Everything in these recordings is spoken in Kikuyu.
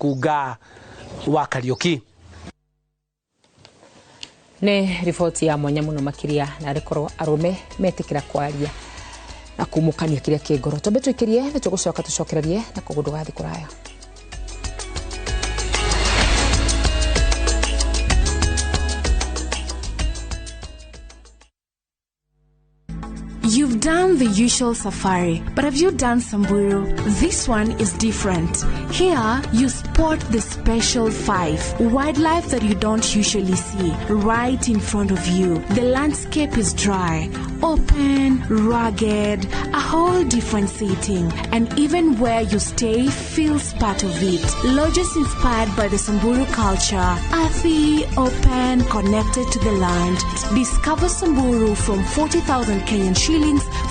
Mukunga wa Kariuki. Nĩ riboti ya mwanya mũno makĩria na arĩkorwo arũme metĩkĩra kwaria na kumũkania kĩrĩa kĩ ngoro. Twambe tũikĩrie nĩ tũgũcoka tũcokererie na koguo ndũgathiĩ kũraya. You've done the usual safari, but have you done Samburu? This one is different. Here, you spot the special five, wildlife that you don't usually see, right in front of you. The landscape is dry, open, rugged, a whole different setting, and even where you stay feels part of it. Lodges inspired by the Samburu culture, earthy, open, connected to the land. Discover Samburu from 40,000 Kenyan shillings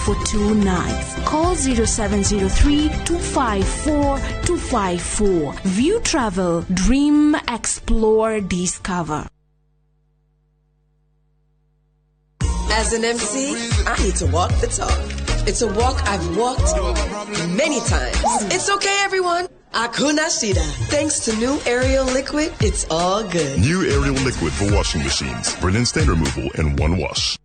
for 2 nights. Call 0703 254 254. View Travel, dream, explore, discover. As an MC, I need to walk the talk. It's a walk I've walked many times. It's okay, everyone. Akuna Shida. Thanks to new Ariel Liquid, it's all good. New Ariel Liquid for washing machines. Brilliant stain removal in one wash.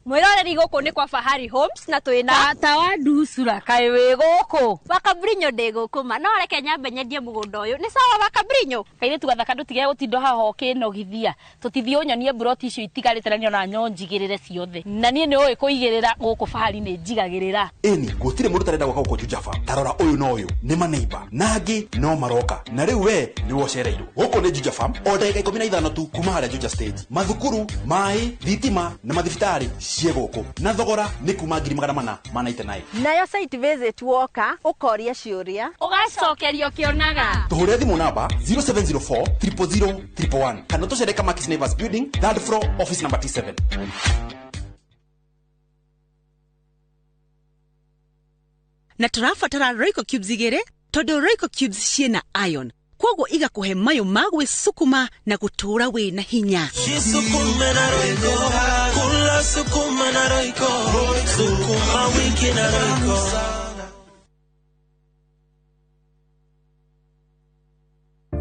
Mwiroreri guku ni kwa Fahari Homes na twina tata wa nducura kaĩ wĩ gũkũ Wakabrinyo ndĩ gũkũ ma no reke nyambe nyendie mũgũnda ũyũ nĩ sawa Wakabrinyo kairĩtu gathaka ndũtige gũtinda haha ũkĩnogithia tũtithiĩ ũnyonie mburoti icio itigarĩte na nĩona nyonjigĩrĩre ciothe na niĩ nĩ ũĩ kũigĩrĩra gũkũ Fahari nĩ njigagĩrĩra. Ĩni gũtirĩ mũndũ ũtarenda gwaka gũkũ Juja Farm. Ta rora ũyũ na ũyũ nĩ maneiba na angĩ no maroka na rĩu we nĩwe ũcereirwo. Gũkũ nĩ Juja Farm o ndagĩka 15 tu kuma harĩa Juja stage. Mathukuru, maĩ, thitima na mathibitarĩ cie gũkũ na thogora nĩ kuma 499. Nayo site visit woka ũkoria ciũria ũgacokerio kĩonaga. Tũhũrĩre thimũ namba 0704 000 111 kana tũcere Kamakis Neighbors Building, third floor, office number T7. Na tũrabatara Royco Cubes igĩrĩ tondũ Royco Cubes ciĩna iron koguo igakũhe mayũ ma gwĩsukuma na gũtũũra wĩna hinya. Jisukume na Royco, kula sukuma na Royco, sukuma wiki na Royco.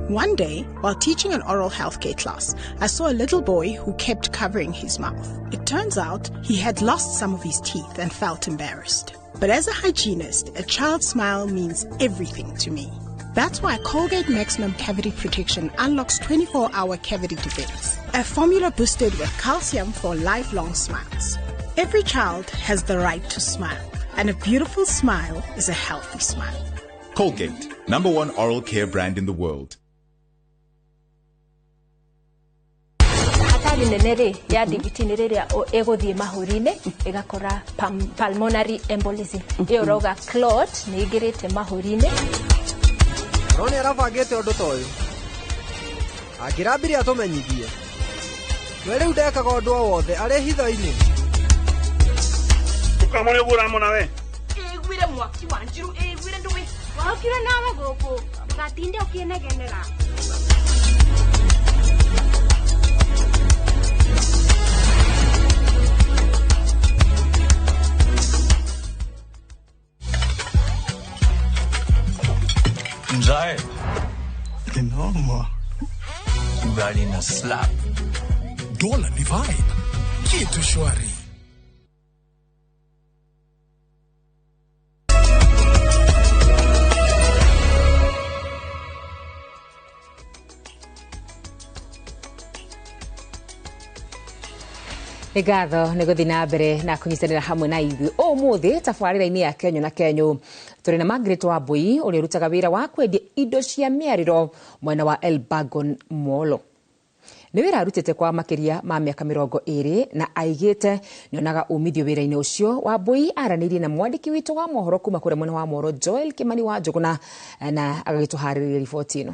One day, while teaching an oral healthcare class, I saw a little boy who kept covering his mouth. It turns out he had lost some of his teeth and felt embarrassed. But as a hygienist, a child's smile means everything to me. That's why Colgate Maximum Cavity Protection unlocks 24-hour cavity defense, a formula boosted with calcium for lifelong smiles. Every child has the right to smile, and a beautiful smile is a healthy smile. Colgate, #1 oral care brand in the world. Hatari nene rĩ ya DVT nĩ rĩrĩa ĩgũthiĩ mahũri-inĩ ĩgakora pulmonary embolism. Ĩyo ũrauga clot nĩ ĩingĩrĩte mahũri-inĩ. No nĩ arabangĩte ũndũ ta ũyũ angĩrambirie atũmenyithie we rĩu ndekaga ũndũ o wothe arĩ hitho-inĩ. Ũkamũrĩ ũguo nawe ĩguire mwaki wa njiru ĩguire ndũĩ Wokire nawe gũkũ ndũgatinde ũkĩnegenera. Mzae. Noma. Ugali na slap. Dola ni vibe. Kitu shwari. Nĩ ngatho nĩ gũthiĩ na mbere na kũnyitanĩra hamwe na ithuĩ ũmũthĩ tabarĩra-inĩ ya Kenyũ na Kenyũ. Tũrĩ na Margaret Wambui ũrĩa ũrutaga wĩra wa kwendia indo cia mĩarĩro mwena wa Elbagon Molo. Nĩ wĩra arutĩte kwa makĩria ma mĩaka 20 na aigĩte nĩonaga umithio wĩra-inĩ ũcio. Wambui aranĩirie na mwandĩki witũ wa mohoro kuma kũrĩa mwena wa Moro Joel Kimani wa Njũgũna na agagĩtũharĩrĩria riboti ĩno.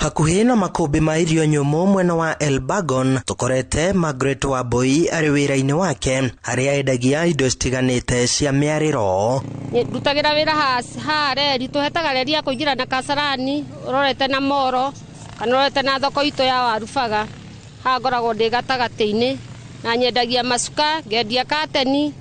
Hakuhĩ na makũmbĩ ma irio nyũmũ mwena wa Elbagon tũkorete Margaret Wambui arĩ wĩra-inĩ wake harĩa endagia indo citiganĩte cia mĩarĩro. Ndutagĩra wĩra haha reri tũhetaga reri ya kũingĩra na Kasarani ũrorete na Moro Kana ũrorete na thoko itũ ya Warubaga, haha ngoragwo ndĩ gatagatĩ-inĩ, na nyendagia macuka, ngendia kateni,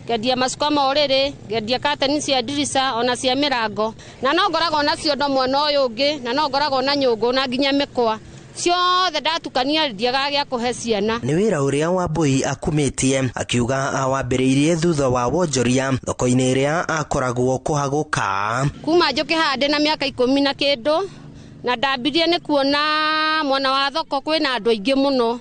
ngendia macuka ma ũrĩrĩ, ngendia kateni cia ndirica ona cia mĩrango, na no ngoragwo na ciondo mwena ũyũ ũngĩ, na no ngoragwo na nyũngũ na nginya mĩkwa. Ciothe ndatukania ndiagaga gĩa kũhe ciana. Nĩ wĩra ũrĩa Wambui akumĩtie akiuga awambĩrĩirie thutha wa wonjoria thoko-inĩ ĩrĩa akoragwo kũhagũka. Kuma njũke haha ndĩ na mĩaka 10 na kĩndũ, na ndambirie nĩ kuona mwena wa thoko kwĩna andũ aingĩ mũno,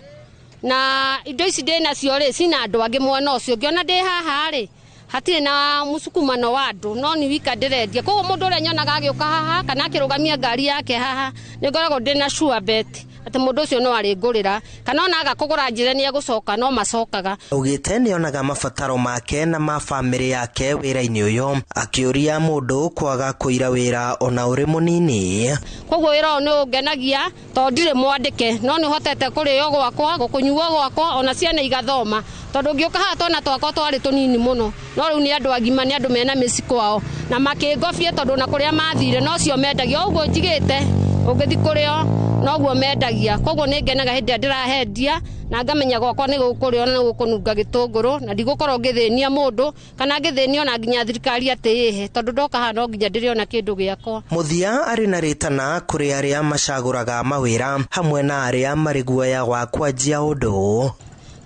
na indo ici ndĩ nacio rĩ cina andũ angĩ mwena ũcio. Ngĩona ndĩ haha rĩ hatirĩ na mũsukumano wa andũ, no nĩ wika ndĩrendia. Koguo mũndũ ũrĩa nyonaga agĩũka haha kana akĩrũgamia ngari yake haha, nĩ ngoragwo ndĩ na sure bet atĩ mũndũ ũcio no arĩngũrĩra, kana ona aga kũgũra njĩra nĩ egũcoka, no macokaga. Augĩte nĩonaga mabataro make na ma bamĩrĩ yake wĩra-inĩ ũyũ, akĩũria mũndũ kwaga kũira wĩra ona ũrĩ mũnini. Koguo wĩra ũyũ nĩ ũngenagia tondũ ndirĩ mwandĩke, no nĩ hotete kũrĩo gwakwa, gũkũnyuo gwakwa, ona ciana igathoma, tondũ ngĩũka haha twana twakwa twarĩ tũnini mũno, no rĩu nĩ andũ agima, nĩ andũ mena mĩciĩ kwao, na makĩngobie tondũ na kũrĩa mathire nocio mendagia. Ũguo njigĩte ũngĩthiĩ kũrĩo noguo mendagia. Koguo nĩ ngenaga hĩndĩ ĩrĩa ndĩrahendia, na ngamenya gwakwa nĩ gũkũrĩo na nĩ gũkũnunga gĩtũngũrũ, na ndigũkorwo ngĩthĩnia mũndũ kana ngĩthĩnio na nginya thirikari atĩ ĩhe, tondũ ndoka haha no nginya ndĩrĩona kĩndũ gĩakwa. Mũthia arĩ na rĩtana kũrĩ arĩa macagũraga mawĩra hamwe na arĩa marĩ guoya wa kwanjia ũndũ.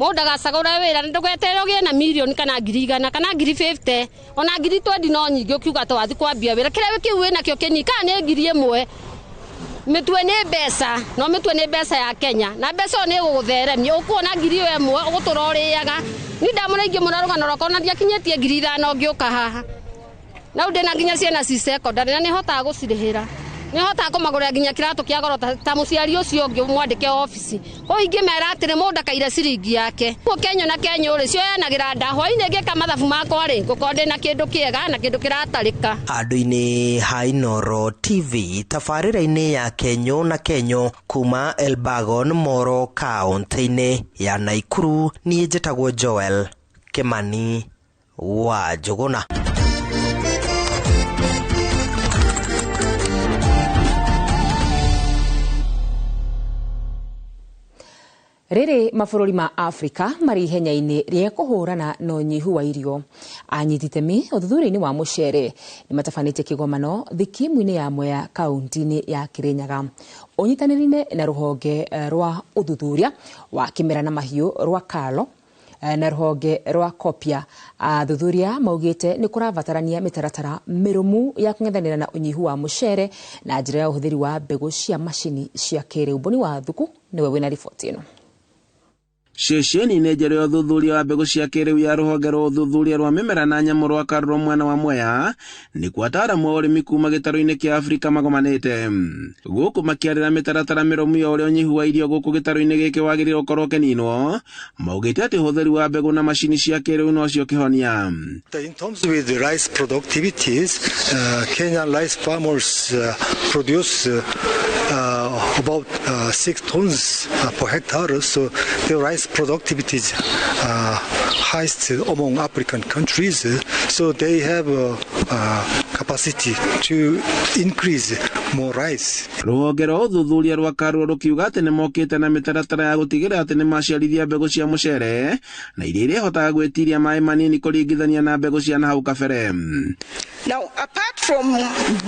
Mũndũ ndagacagũre wĩra, ndũgeterere ũgĩe na mirioni kana 100,000 kana 50,000 ona 20,000 no nyingĩ ũkiuga atĩ wathiĩ kwambia wĩra. Kĩrĩa kĩu wĩnakĩo kĩnini, kana nĩ 1,000, mĩtue nĩ mbeca, no mĩtue nĩ mbeca ya Kenya, na mbeca ĩyo nĩ ĩgũgũtheremia. Ũkuona 1,000 ũgũtũra ũrĩaga. Niĩ ndamũra ingĩ mũno rũgano rwakwa ona ndiakinyĩtie 5,000 ngĩũka haha, na rĩu ndĩna nginya ciana ci secondary na nĩhotaga gũcirĩhĩra, nĩhotaga kũmagũrĩra nginya kĩratũ kĩa goro ta mũciari ũcio ũngĩ mwandĩke obici. Koguo ingĩmera atĩrĩ, mũndũ ndakaire ciringi yake. Koguo Kenya na Kenya rĩ cioyanagĩra nda, hwainĩ ngĩka mathabu makwa rĩ ngũkorwo ndĩna kĩndũ kĩega na kĩndũ kĩratarĩka. Handũ-inĩ ha Inooro TV tabarĩra-inĩ ya Kenyũ na Kenyũ kuma Elbagon Moro kaũntĩ-inĩ ya Naikuru, niĩ njĩtagwo Joel Kimani wa Njũgũna. Rĩrĩ mabũrũri ma Afrika marĩ ihenya-inĩ rĩa kũhũrana na ũnyihu wa irio. Anyiti itemi ũthuthuria-inĩ wa mũcere nĩ matabanĩtie kĩgomano thikimu-inĩ ya Mwea kaunti-inĩ ya Kirinyaga, ũnyitanĩri-inĩ na rũhonge rwa ũthuthuria wa kĩmera na mahiũ rwa Kalo na rũhonge rwa Kopia. Athuthuria maugĩte nĩ kũrabatarania mĩtaratara mĩrũmu ya kũng'ethanĩra na ũnyihu wa mũcere na njĩra ya ũhũthĩri wa mbegũ cia macini cia kĩrĩu. Mboni wa Thuku nĩwe wĩna riboti ĩno. Ceceni-inĩ njerũ ya ũthuthuria wa mbegũ cia kĩrĩu ya rũhonge rwa ũthuthuria rwa mĩmera na nyamũ rwa Karũrũ mwena wa Mwea, nĩkuo ataaramu a ũrĩmi kuma gĩtarũ-inĩ kĩa Afrika magomanĩte. Gũkũ makĩarĩra mĩtaratara mĩrũmu ya ũrĩa ũnyihu wa irio gũkũ gĩtarũ-inĩ gĩkĩ wagĩrĩirwo gũkorwo ũkĩninwo, maugĩte atĩ ũhũthĩri wa mbegũ na macini cia kĩrĩu nocio kĩhonia. In terms with the rice productivities, Kenyan rice farmers produce about 6 tons per hectare, so the rice productivity is highest among African countries, so they have capacity to increase more rice. Rũhonge rwa ũthuthuria rwa Karũrũ rũkiuga atĩ nĩmokĩte na mĩtaratara ya gũtigĩrĩra atĩ nĩmaciarithia mbegũ cia mũcere na iria irĩhotaga gwĩtiria maĩ manini kũringithania na mbegũ cia nahau kabere. Now, apart from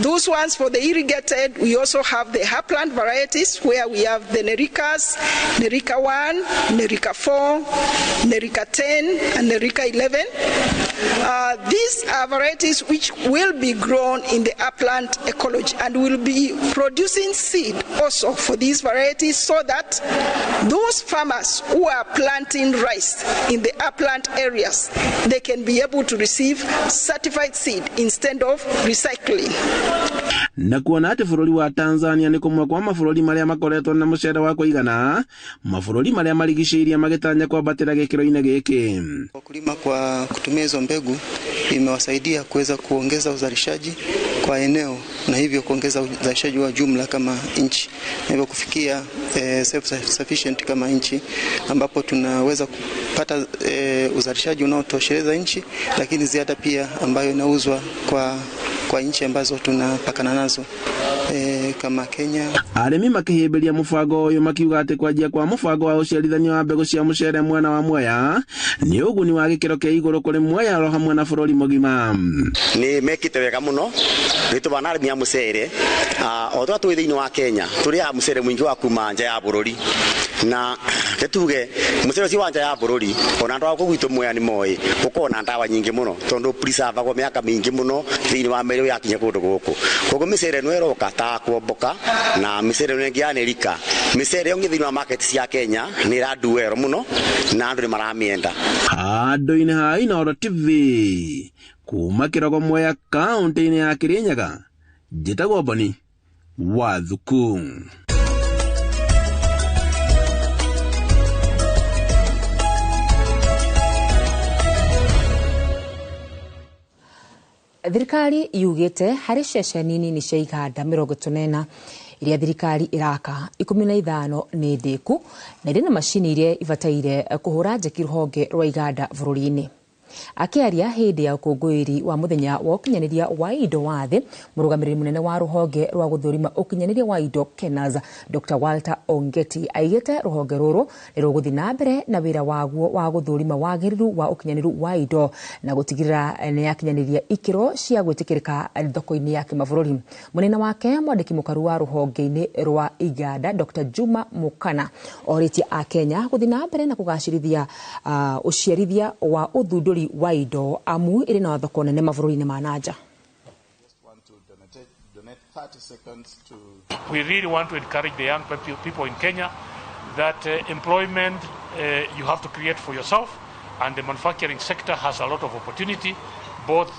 those ones for the irrigated, we also have the upland varieties where we have the Nerikas, Nerika 1, Nerika 4, Nerika 10, and Nerika 11. These are varieties which will be grown in the upland ecology and will be producing seed also for these varieties so that those farmers who are planting rice in the upland areas, they can be able to receive certified seed instead of recycling. Na kuona atĩ bũrũri wa Tanzania nĩ kũmwe kwa mabũrũri marĩa makoretwo na mũcere wa kũigana, mabũrũri marĩa marigicĩirie magĩtanya kwambatĩra gĩkĩro-inĩ gĩkĩ. Wakulima kwa kutumia hizo mbegu imewasaidia kuweza kuongeza uzalishaji kwa eneo na hivyo kuongeza uzalishaji wa jumla kama nchi, na hivyo kufikia self-sufficient kama nchi, ambapo tunaweza kupata uzalishaji unaotosheleza nchi, lakini ziada pia ambayo inauzwa kwa nchi ambazo tunapakana nazo. kama Kenya. Arĩmi makĩhĩmbĩria mũbango ũyũ makiuga atĩ kwanjia kwa mũbango wa ũciarithania wa mbegũ cia mũcere mwena wa Mwea nĩ ũguni wa gĩkĩro kĩa igũrũ kũrĩ Mwea oro hamwe na bũrũri mũgima. Nĩ mekĩte wega mũno nĩ tũbana arĩmi a mũcere o tũrĩa twĩ thĩinĩ wa Kenya tũrĩaga mũcere mũingĩ wa kuma nja ya bũrũri na tuge mũcere ũcio wa nja ya bũrũri ona andũ a gũkũ gwitũ Mwea nĩ moĩ ũkoragwo na ndawa nyingĩ mũno tondũ preservagwo mĩaka mĩingĩ mũno thĩinĩ wa mĩrĩ yakinya kũndũ gũkũ. Koguo mĩcere ĩno ĩroka ta kuomboka na mĩcere ĩno ĩngĩ ya Nĩrika, mĩcere ĩyo thĩinĩ wa market cia Kenya nĩ ĩrandu wero mũno na andũ nĩ maramĩenda. Handũ-inĩ ha Inooro TV kuma Kĩrogo Mwea kaũntĩ-inĩ ya Kĩrĩnyaga, njĩtagwo Boni Wathuku. Thirikari yugĩte harĩ ceceni nini cia iganda 44 iria thirikari ĩraka 15 nĩ ndĩku na irĩ na macini iria ibataire kũhũra njeki rũhonge rwa iganda bũrũri-inĩ. Akĩaria hĩndĩ ya ũkũngũĩri wa mũthenya wa ũkinyanĩria wa indo wa thĩ, mũrũgamĩrĩri mũnene wa rũhonge rwa gũthũrima ũkinyanĩria wa indo KENAS Dr. Walter Ongeti aigĩte rũhonge rũrũ nĩ rũgũthiĩ na mbere na wĩra waguo wa gũthũrima wagĩrĩru wa ũkinyanĩru wa indo na gũtigĩrĩra nĩ yakinyanĩria ikĩro cia gwĩtĩkĩrĩka thoko-inĩ ya kĩmabũrũri. Mũnene wake mwandĩki mũkaru wa rũhonge-inĩ rwa iganda Dr. Juma Mukana orĩtie Akenya gũthiĩ na mbere na kũgacĩrithia ũciarithia wa ũthundũri wa indo amu ĩrĩ na thoko nene mabũrũri-inĩ ma nanja. We really want to encourage the young people in Kenya that employment you have to create for yourself, and the manufacturing sector has a lot of opportunity, both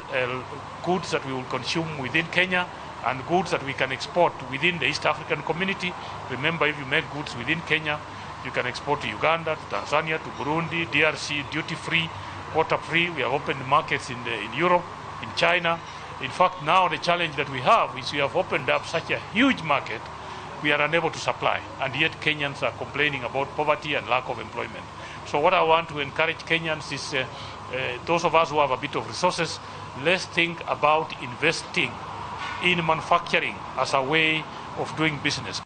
goods that we will consume within Kenya and goods that we can export within the East African community. Remember, if you make goods within Kenya, you can export to Uganda, to Tanzania, to Burundi, DRC, duty-free, quota-free. We have opened markets in Europe, in China. In fact, now the challenge that we have is we have opened up such a huge market, we are unable to supply. And yet Kenyans are complaining about poverty and lack of employment. So what I want to encourage Kenyans is those of us who have a bit of resources, let's think about investing in manufacturing as a way of doing business.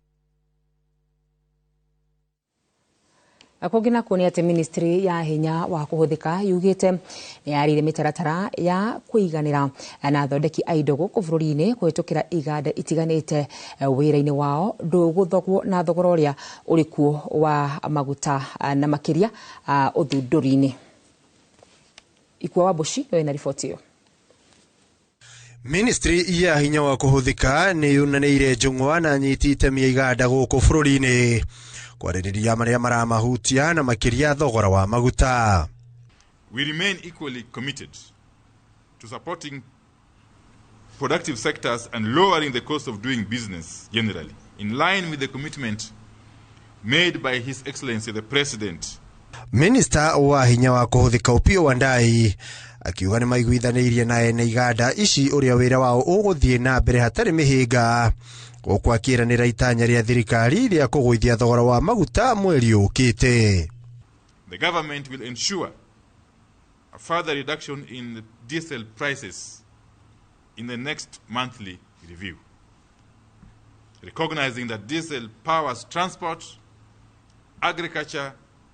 Kũngĩ nakuo nĩ atĩ ministry ya hinya wa kũhũthĩka yugĩte nĩ yarĩire mĩtaratara ya kũiganĩra na athondeki a indo gũkũ bũrũri-inĩ kũhĩtũkĩra iganda itiganĩte wĩra-inĩ wao ndũgũthogwo na thogora ũrĩa ũrĩ kuo wa maguta na makĩria ũthundũri-inĩ. Ikua wa Mbuci nĩwe na riboti ĩyo. Ministry ya hinya wa kũhũthĩka nĩ yunanĩire njũng'wa na anyiti itemi a iganda gũkũ bũrũri-inĩ kwarĩrĩria marĩa maramahutia na makĩria thogora wa maguta. We remain equally committed to supporting productive sectors and lowering the cost of doing business generally, in line with the commitment made by His Excellency the President. Minister wa hinya wa kũhũthĩka Opiyo Wandayi akiuga nĩ maiguithanĩirie na ene iganda ici ũrĩa wĩra wao ũgũthiĩ na mbere hatarĩ mĩhĩnga, gũkũ akĩranĩra itanya rĩa thirikari rĩa kũgũithia thogora wa maguta mweri ũkĩte. The government will ensure a further reduction in the diesel prices in the next monthly review, recognizing that diesel powers transport, agriculture,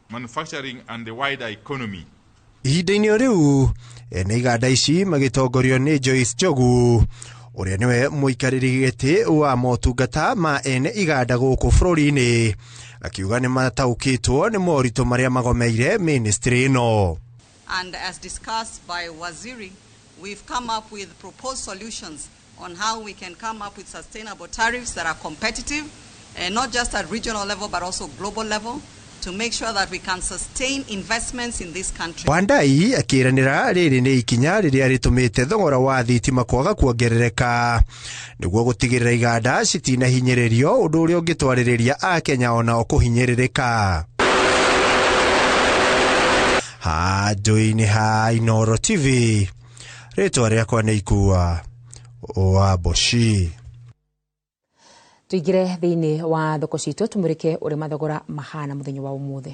manufacturing and the wider economy. Ihinda-inĩ o rĩu ene iganda ici magĩtongorio nĩ Joyce Njogu ũrĩa nĩwe mũikarĩri gĩtĩ wa motungata ma ene iganda gũkũ bũrũri-inĩ akiuga nĩ mataũkĩtwo nĩ moritũ marĩa magomeire ministry ĩno. And as discussed by Waziri, we've come up with proposed solutions on how we can come up with sustainable tariffs that are competitive, and not just at regional level but also global level, to make sure that we can sustain investments in this country. Wandayi akĩranĩra rĩrĩ nĩ ikinya rĩrĩa rĩtũmĩte thogora wa thitima kwaga kuongerereka nĩguo gũtigĩrĩra iganda citinahinyĩrĩrio, ũndũ ũrĩa ũngĩtwarĩrĩria Akenya onao kũhinyĩrĩrĩka. Handũ-inĩ ha Inooro TV, rĩtwa rĩakwa nĩ Ikua wa Mboci. Tuingire thĩinĩ wa thoko citũ tumũrĩke ũrĩa mathogora mahana mũthenya wa ũmũthĩ.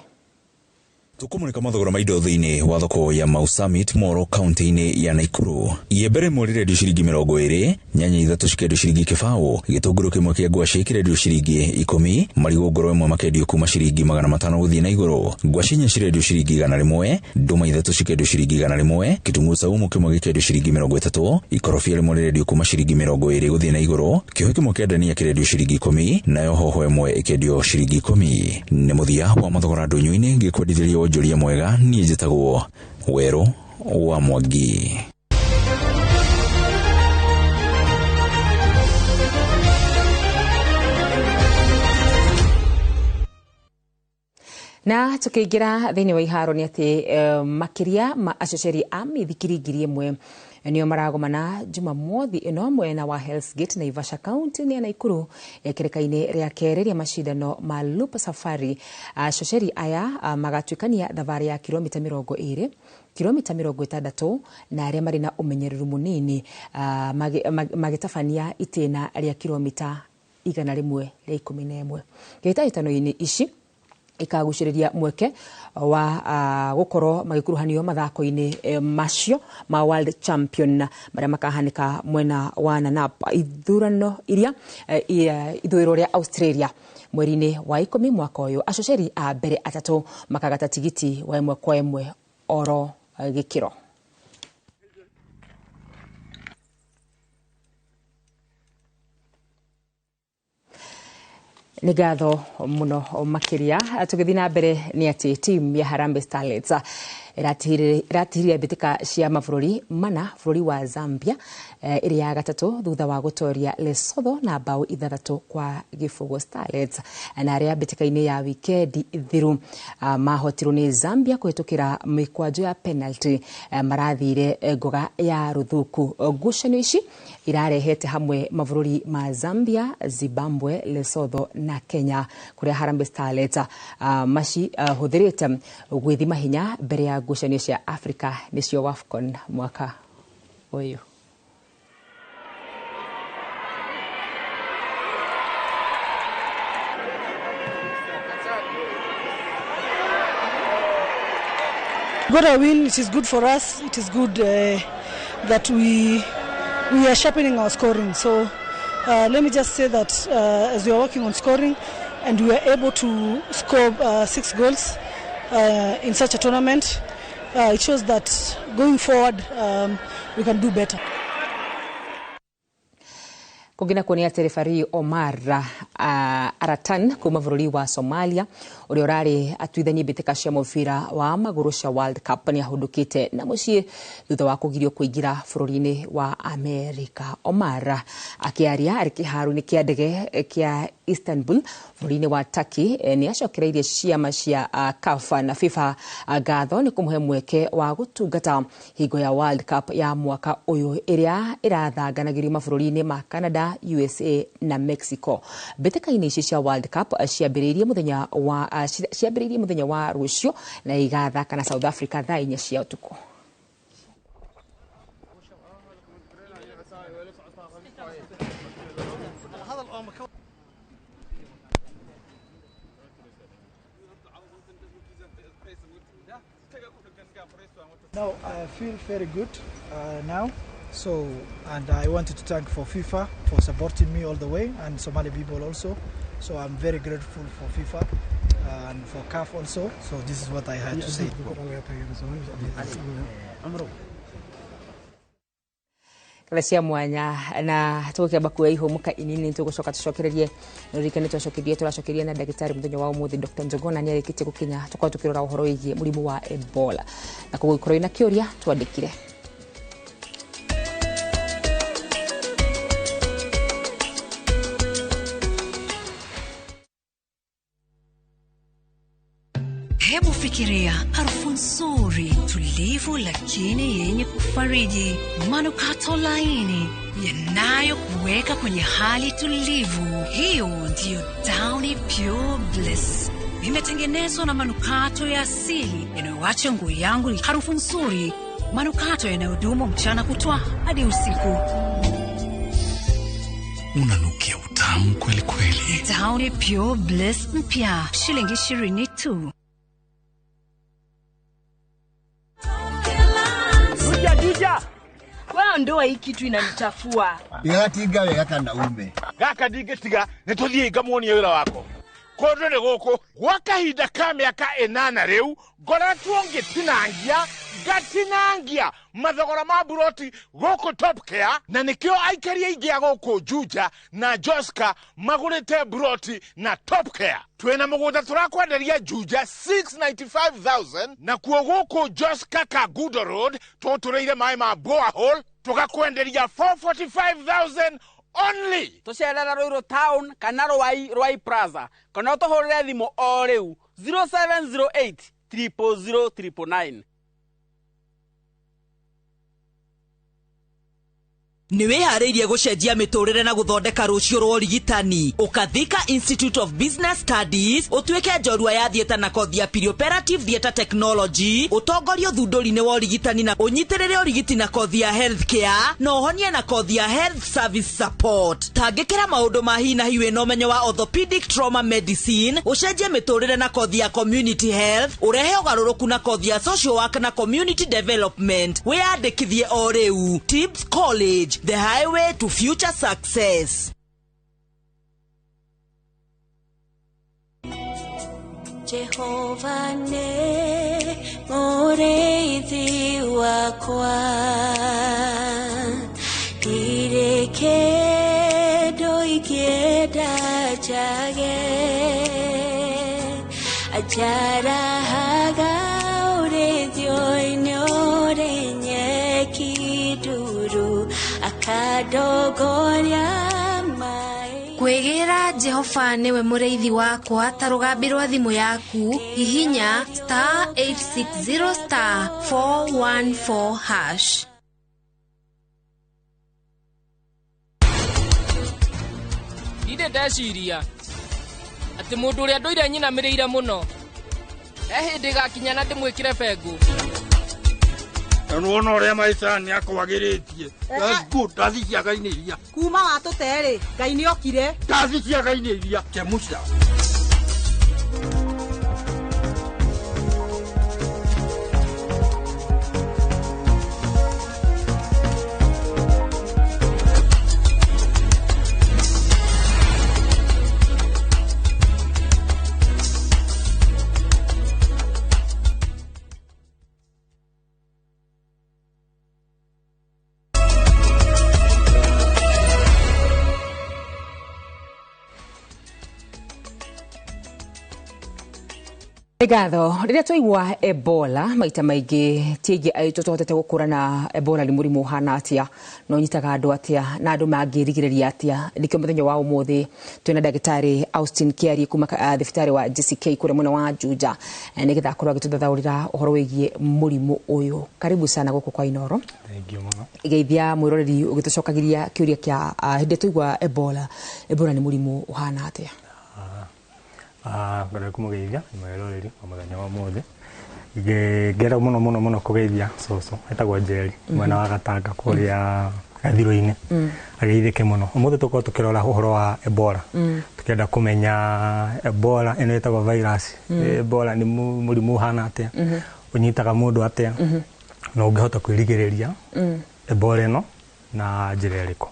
Tukumurika mathogora ma indo thiini wa thoko ya Mau Summit Moro kaunti-ini ya Nakuru. Iembe rĩmwe rĩrendio ciringi 20, nyanya 3 cikendio ciringi 0, gĩtũngũrũ kĩmwe kĩa ngwacĩ kĩrendio ciringi 10, marigũ ngoro ĩmwe makendio kuma ciringi 500 gũthiĩ na igũrũ, ngwacĩ 4 cirendio ciringi 100, ndũma 3 cikendio ciringi 100, kitunguu saumu kĩmwe gĩkendio ciringi 30, ikorobia rĩmwe rĩrendio kuma ciringi 20 gũthiĩ na igũrũ, kĩohe kĩmwe kĩa ndania kĩrendio ciringi 10, nayo hoho ĩmwe ĩkendio ciringi 10. Nĩ mũthia wa mathogora ndũnyũ-inĩ ngĩkwendithĩria wonjoria mwega. Niĩ njĩtagwo Werũ wa Mwangi. Na tukiingira thiini wa iharo ni ati makiria ma acoceri a mithikiri 1000 nio maragomana Jumamothi ino mwena wa Hell's Gate Naivasha County ni Nakuru kirikaini ria keri ria mashindano ma Loop Safari. Acoceri aya magatuikania thabarĩ ya kilomita 20 kilomita 60 na aria mari na umenyereru munini magitabania itena ria kilomita 111. Gĩhĩtahĩtano-inĩ ici ikagucĩrĩria mweke wa gukorwo magikuruhanio mathako-inĩ macio ma World Champion maria makahanika mwena wa Nanap ithurano iria ithuriro ria Australia mweri-inĩ wa 10 mwaka ũyũ. Acoceri a mbere atatũ makagata tigiti wa 1 kwa 1 oro gĩkĩro. Nĩ ngatho mũno makĩria. Tũgĩthiĩ na mbere nĩ atĩ timu ya Harambee Starlets ĩratihirie mbĩtĩka cia mabũrũri mana bũrũri wa Zambia ĩrĩ ya gatatũ thutha wa gũtoria Lesotho na mbaũ 6-0. Starlets na arĩa mbĩtĩka-inĩ ya wikendi thiru mahotirwo nĩ Zambia kũhĩtũkĩra mĩkwanjo ya penalty marathire ngoga ya rũthuku. Ngucanio ici irarehete hamwe mabũrũri ma Zambia, Zimbabwe, Lesotho na Kenya kũrĩa Harambee Starlets macihũthĩrĩte gwĩthima hinya mbere ya ngucanio cia Africa nĩcio WAFCON mwaka ũyũ. Got a win. It is good for us. It is good that we are sharpening our scoring. So let me just say that as we are working on scoring and we are able to score 6 goals in such a tournament, it shows that going forward we can do better. Kũngĩ nakuo nĩ atĩ referee Omar Aratan kuma bũrũri wa Somalia ũrĩa ũrarĩ atuithanie mbĩtĩka cia mũbira wa magũrũ cia World Cup nĩ ahũndũkĩte na mũciĩ thutha wa kũgirio kũingĩra bũrũri-inĩ wa Amerika. Omar akĩaria arĩ kĩharo-inĩ kĩa ndege kĩa Istanbul bũrũri-inĩ wa Turkey nĩ acokereirie ciama cia CAF na FIFA ngatho nĩ kũmũhe mweke wa gũtungata hingo ya World Cup ya mwaka ũyũ ĩrĩa ĩrathanganagĩrio mabũrũri-inĩ ma Canada, USA na Mexico. Mbĩtĩka-inĩ ici cia World Cup ciambĩrĩirie mũthenya wa rũciũ na igathaka na South Africa thaa 4 cia ũtukũ. Now I feel very good now. So, and I wanted to thank for FIFA for supporting me all the way, and Somali people also. So I'm very grateful for FIFA and for CAF also. So this is what I had to say. Cia mwanya na tũgũkĩamba kuoya ihũmũka inini tũgũcoka tũcokererie ririkane twacokerie tũracokeria na ndagĩtarĩ mũthenya wa ũmũthĩ Dr. Njogona nĩ arĩkĩtie gũkinya tũkorwo tũkĩrora ũhoro wĩgiĩ mũrimũ wa Ebola na koguo ikorwo ina kĩũria twandĩkire. Hebu fikiria harufu nzuri, tulivu lakini yenye kufariji, manukato laini yanayokuweka kwenye hali tulivu. Hiyo ndiyo Downy Pure Bliss. Imetengenezwa na manukato ya asili yanayoacha nguo yangu harufu nzuri, manukato yanayodumu mchana kutwa hadi usiku. Unanukia utamu kweli kweli. Downy Pure Bliss mpya, shilingi 20 tu. Juja. Wewe ndoa hii kitu inanichafua. Ndigatinga wega kana ume. Gaka ndingĩtiga nĩ tũthiĩ ngamuonie wĩra wako. Kũndũ nĩ gũkũ gwa kahinda ka mĩaka 8 rĩu ngoretwo ngĩtinangia ngatinangia mathogora ma buroti gũkũ Top Care, na nĩkĩo aikari aingĩ a gũkũ Juja na Joska magũrĩte buroti na Top Care. Twĩna mũgũnda tũrakwenderia Juja 695,000 na kuo gũkũ Joska Kangundo Road tũtũrĩire maĩ ma borehole tũgakwenderia 445,000 only. Tũcerera Ruiru Town kana Ruai Plaza kana ũtũhũrĩre thimũ o rĩu 0708 000 999. Nĩ wĩharĩirie gũcenjia mĩtũrĩre na gũthondeka rũciũ rwa ũrigitani. Ũkathika Institute of Business Studies ũtuĩke njorua ya theatre na kothi ya perioperative theatre technology, ũtongorie ũthundũri-inĩ wa ũrigitani na ũnyitĩrĩre ũrigiti na kothi ya healthcare na ũhonie na kothi ya health service support. Tangĩkĩra maũndũ ma hi na hi wĩna ũmenyo wa orthopedic trauma medicine, ũcenjie mĩtũrĩre na kothi ya community health, ũrehe ũgarũrũku na kothi ya social work na community development. Wĩyandĩkithie o rĩu. Tibbs College, the highway to future success. Jehova ne mũrĩithi wakwa, ndirĩ kĩndũ ingĩenda njage, anjarahaga ũrĩithio-inĩ ũrĩ nyeki nduru, akandongoria maĩ. Kwĩgĩra Jehova nĩwe mũrĩithi wakwa ta rũgambi rwa thimũ yaku, hihinya star 860 star 414 hash. Ndire ndeciria atĩ mũndũ ũrĩa ndũire nyinamĩrĩire mũno he hĩndĩ gakinya na ndĩmwĩkĩre bengũ. Nĩwona ũrĩa maica nĩ akwagĩrĩtie. That's good. Ndathi ciaga-inĩ iria. Kuma watũte-rĩ, Ngai nĩokire. Ndathi ciaga-inĩ iria. Chemusha. Ngatho rĩrĩa twaigua Ebola maita maingĩ ti aingĩ aitũ tũhotete gũkũrana Ebola nĩ mũrimũ ũhana atĩa, na ũnyitaga andũ atĩa, na andũ mangĩrigĩrĩria atĩa. Nĩkĩo mũthenya wa ũmũthĩ twĩna ndagĩtarĩ Austin Kiarie kuma thibitarĩ wa JCK kũrĩa mwena wa Juja, nĩgetha akorwo agĩtũthathaũrĩra ũhoro wĩgiĩ mũrimũ ũyũ. Karibu sana gũkũ kwa Inooro. Thank you mũno. Geithia mwĩroreri ũgĩtũcokagĩria kĩũria kĩa hĩndĩ twaigua Ebola, Ebola nĩ mũrimũ ũhana atĩa? Ngwenda kũmũgeithia mwĩroreri wa mũthenya wa ũmũthĩ. Ngenda mũno mũno mũno kũgeithia cũcũ etagwo Njeri mwena wa Gatanga kũrĩa Gathirũ-inĩ, ageithĩke mũno. Ũmũthĩ tũkorwo tũkĩrora ũhoro wa Ebola, tũkĩenda kũmenya Ebola ĩno ĩtagwo virus. Ebola nĩ mũrimũ ũhana atĩa, ũnyitaga mũndũ atĩa, na ũngĩhota kwĩrigĩrĩria Ebola ĩno na njĩra ĩrĩkũ.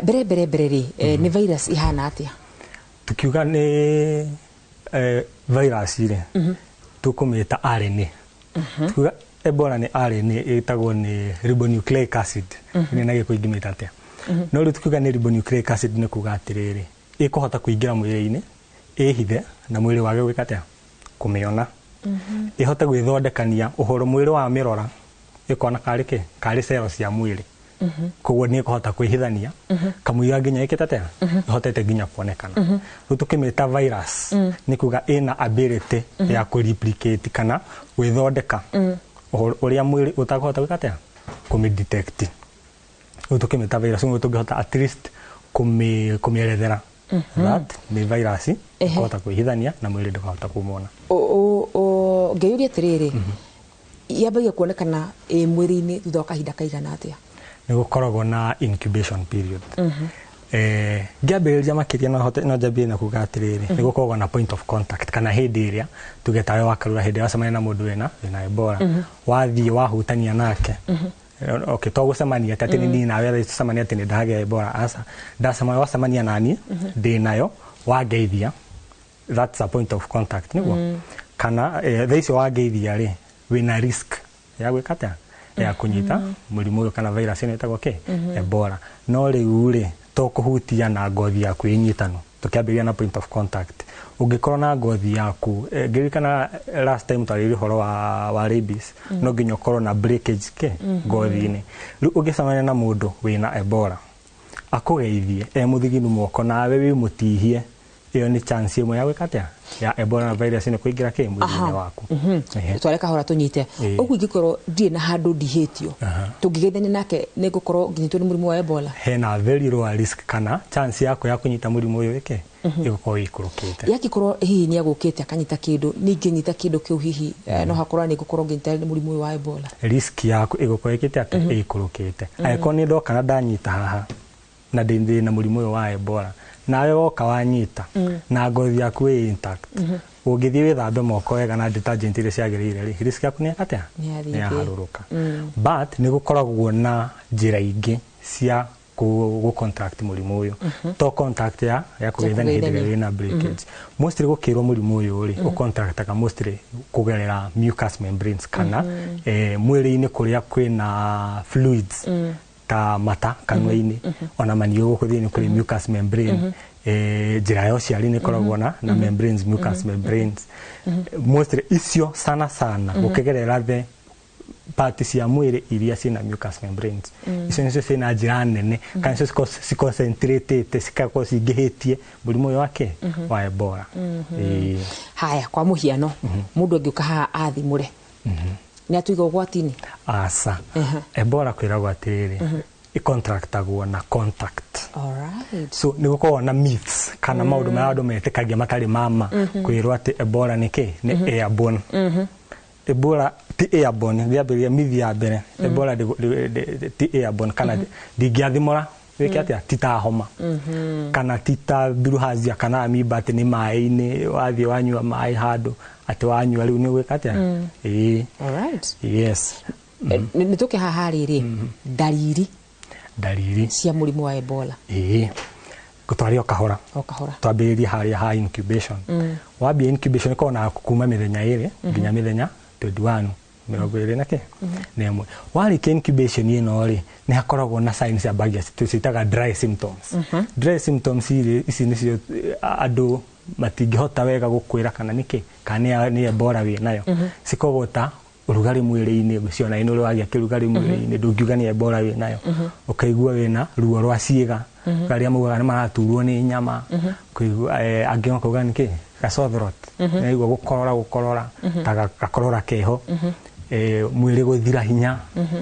Mbere rĩ, nĩ virus ihana atĩa? Tukiuga nĩ virus rĩ, tũkũmĩta RNA. Tukiuga Ebola nĩ RNA ĩtagwo nĩ ribonucleic acid. Nĩ na gĩkũ ingĩmĩta atĩa? No rĩu tukiuga nĩ ribonucleic acid nĩ kuga atĩrĩrĩ, ĩkũhota kũingĩra mwĩrĩ-inĩ, ĩhithe na mwĩrĩ wage gwĩka atĩa? Kũmĩona. Ĩhote gwĩthondekania ũhoro mwĩrĩ wa mĩrora, ĩkona karĩ kĩ? Karĩ cero cia mwĩrĩ. Koguo nĩ ĩkũhota kwĩhithania kamũira nginya ĩkĩte atĩa? Ĩhotete nginya kuonekana. Rĩu tũkĩmĩta virus nĩ kuga ĩna ability ya kũreplicate kana gwĩthondeka ũrĩa mwĩrĩ ũtakũhota gwĩka atĩa? Kũmĩdetect. Rĩu tũkĩmĩta virus ũguo tũngĩhota at least kũmĩerethera that nĩ virus ĩkũhota kwĩhithania na mwĩrĩ ndũkahota kũmona. Ngĩyũria atĩrĩrĩ, yambagia kuonekana ĩ mwĩrĩ-inĩ thutha wa kahinda kaigana atĩa? Nĩ gũkoragwo na incubation period. Ngĩambĩrĩria makĩria no hote no njambie na kuga atĩrĩrĩ, nĩ gũkoragwo na point of contact kana hĩndĩ ĩrĩa tuge tawe wakarura, hĩndĩ ĩrĩa wacemania na mũndũ wĩna Ebola, wathiĩ wahutania nake. Okay, to gũcemania ti atĩ nĩ niĩ nawe tũcemania atĩ nĩ ndagĩa Ebola, aca. Ndacemania, wacemania naniĩ ndĩ nayo, wangeithia, that's a point of contact, nĩguo. Kana thaa icio wangeithia rĩ, wĩna risk ya gwĩka atĩa, ya kũnyita mũrimũ ũyũ kana virus ĩno ĩtagwo kĩ? Ebola. No rĩu rĩ, to kũhutia na ngothi yaku ĩnyitano. Tũkĩambĩrĩria na point of contact, ũngĩkorwo na ngothi yaku, ngĩririkana last time twarĩrie ũhoro wa rabies, no nginya ũkorwo na breakage kĩ ngothi-inĩ. Rĩu ũngĩcemania na mũndũ wĩna Ebola, akũgeithie e mũthiginu moko nawe wĩ mũtihie, ĩyo nĩ chance ĩmwe ya gwĩka atĩa, ya Ebola na virus ĩno kũingĩra kĩ mwĩrĩ-inĩ waku. Tware kahora tũnyite. Ũguo ingĩkorwo ndirĩ na handũ ndihĩtio, tũngĩgeithania nake, nĩ ngũkorwo nginyĩtwo nĩ mũrimũ wa Ebola? Hena very low risk kana chance yako ya kũnyita mũrimũ ũyũ ĩke ĩgũkorwo ĩikũrũkĩte. Yakĩkorwo hihi nĩ agũkĩte akanyita kĩndũ, ningĩnyita kĩndũ kĩu, hihi no hakorwo nĩ ngũkorwo ngĩnyita nĩ mũrimũ ũyũ wa Ebola? Risk yaku ĩgũkorwo ĩkĩte atĩa, ĩikũrũkĩte. Angĩkorwo nĩ ndoka na ndanyita haha na ndĩ na mũrimũ ũyũ wa Ebola, nawe woka wanyita na ngothi yaku ĩ intact, ũngĩthiĩ wĩthambe moko wega na detergent iria ciagĩrĩire rĩ, risk yaku nĩ atĩa? Nĩ yathiĩ Nĩ thĩ. Yaharũrũka. But nĩ gũkoragwo na njĩra ingĩ cia gũ contract mũrimũ ũyũ, to contact ya kũgeithania hĩndĩ ĩrĩa wĩna breakage. Mostly gũkĩrwo mũrimũ ũyũ rĩ, ũcontractaga mostly kũgerera mucous membranes kana mwĩrĩ-inĩ kũrĩa kwĩna fluids ta mata, kanua-inĩ, ona maniũrũ gũkũ thĩinĩ kũrĩ mucous membrane. Njĩra ya ũciari nĩ ĩkoragwo na membranes, mucous membranes. Mostly icio sana sana gũkĩgerera the part cia mwĩrĩ iria ciĩna mucous membranes. Icio nĩcio ciĩna njĩra nene kana nĩcio ciconcentratĩte, cigakorwo cingĩhĩtie mũrimũ ũyũ wake wa Ebola. Ĩĩ. Haya, kwa mũhiano, mũndũ angĩũka haha athimũre, nĩ atũiga ũgwati-inĩ? Aca. Ebola kwĩragwo atĩrĩrĩ, ĩcontractagwo na contact. So nĩ gũkoragwo na myths kana maũndũ marĩa andũ metĩkagia matarĩ mama, kwĩrwo atĩ Ebola nĩ kĩ, nĩ airborne. Ebola ti airborne. Ngĩambĩrĩria myth ya mbere, Ebola ti airborne kana ndingĩathimũra wĩke atĩa, ti ta homa kana ti ta bilharzia kana amoeba atĩ nĩ maĩ-inĩ, wathiĩ wanyua maĩ handũ atĩ wanyua rĩu nĩ gwĩka atĩa. Ĩĩ. Yes. Nĩ tũke haha rĩrĩ, ndariri Ndariri cia mũrimũ wa Ebola. Ĩĩ, ngũtware o kahora. O kahora. Twambĩrĩrie harĩa ha incubation. Wambia incubation ĩkoragwo na kuma mĩthenya 2 nginya mĩthenya 21, 21. Warĩkia incubation ĩno rĩ, nĩ hakoragwo na signs ciambagia, tũciĩtaga dry symptoms. Dry symptoms irĩ ici nĩcio andũ matingĩhota wega gũkwĩra kana nĩkĩ, kana nĩ Ebola wĩ nayo. Cikoragwo ta ũrugarĩ mwĩrĩ-inĩ, ngwĩciria ona nĩ ũrĩ wagĩa kĩrugarĩ mwĩrĩ-inĩ, ndũngiuga nĩ Ebola wĩ nayo. Ũkaigua wĩna ruo rwa ciĩga, arĩa maugaga nĩ maraturwo nĩ nyama, kũigua angĩ makauga nĩ kĩ, ga sore throat, naigua gũkorora gũkorora ta gakorora keho, mwĩrĩ gũthira hinya.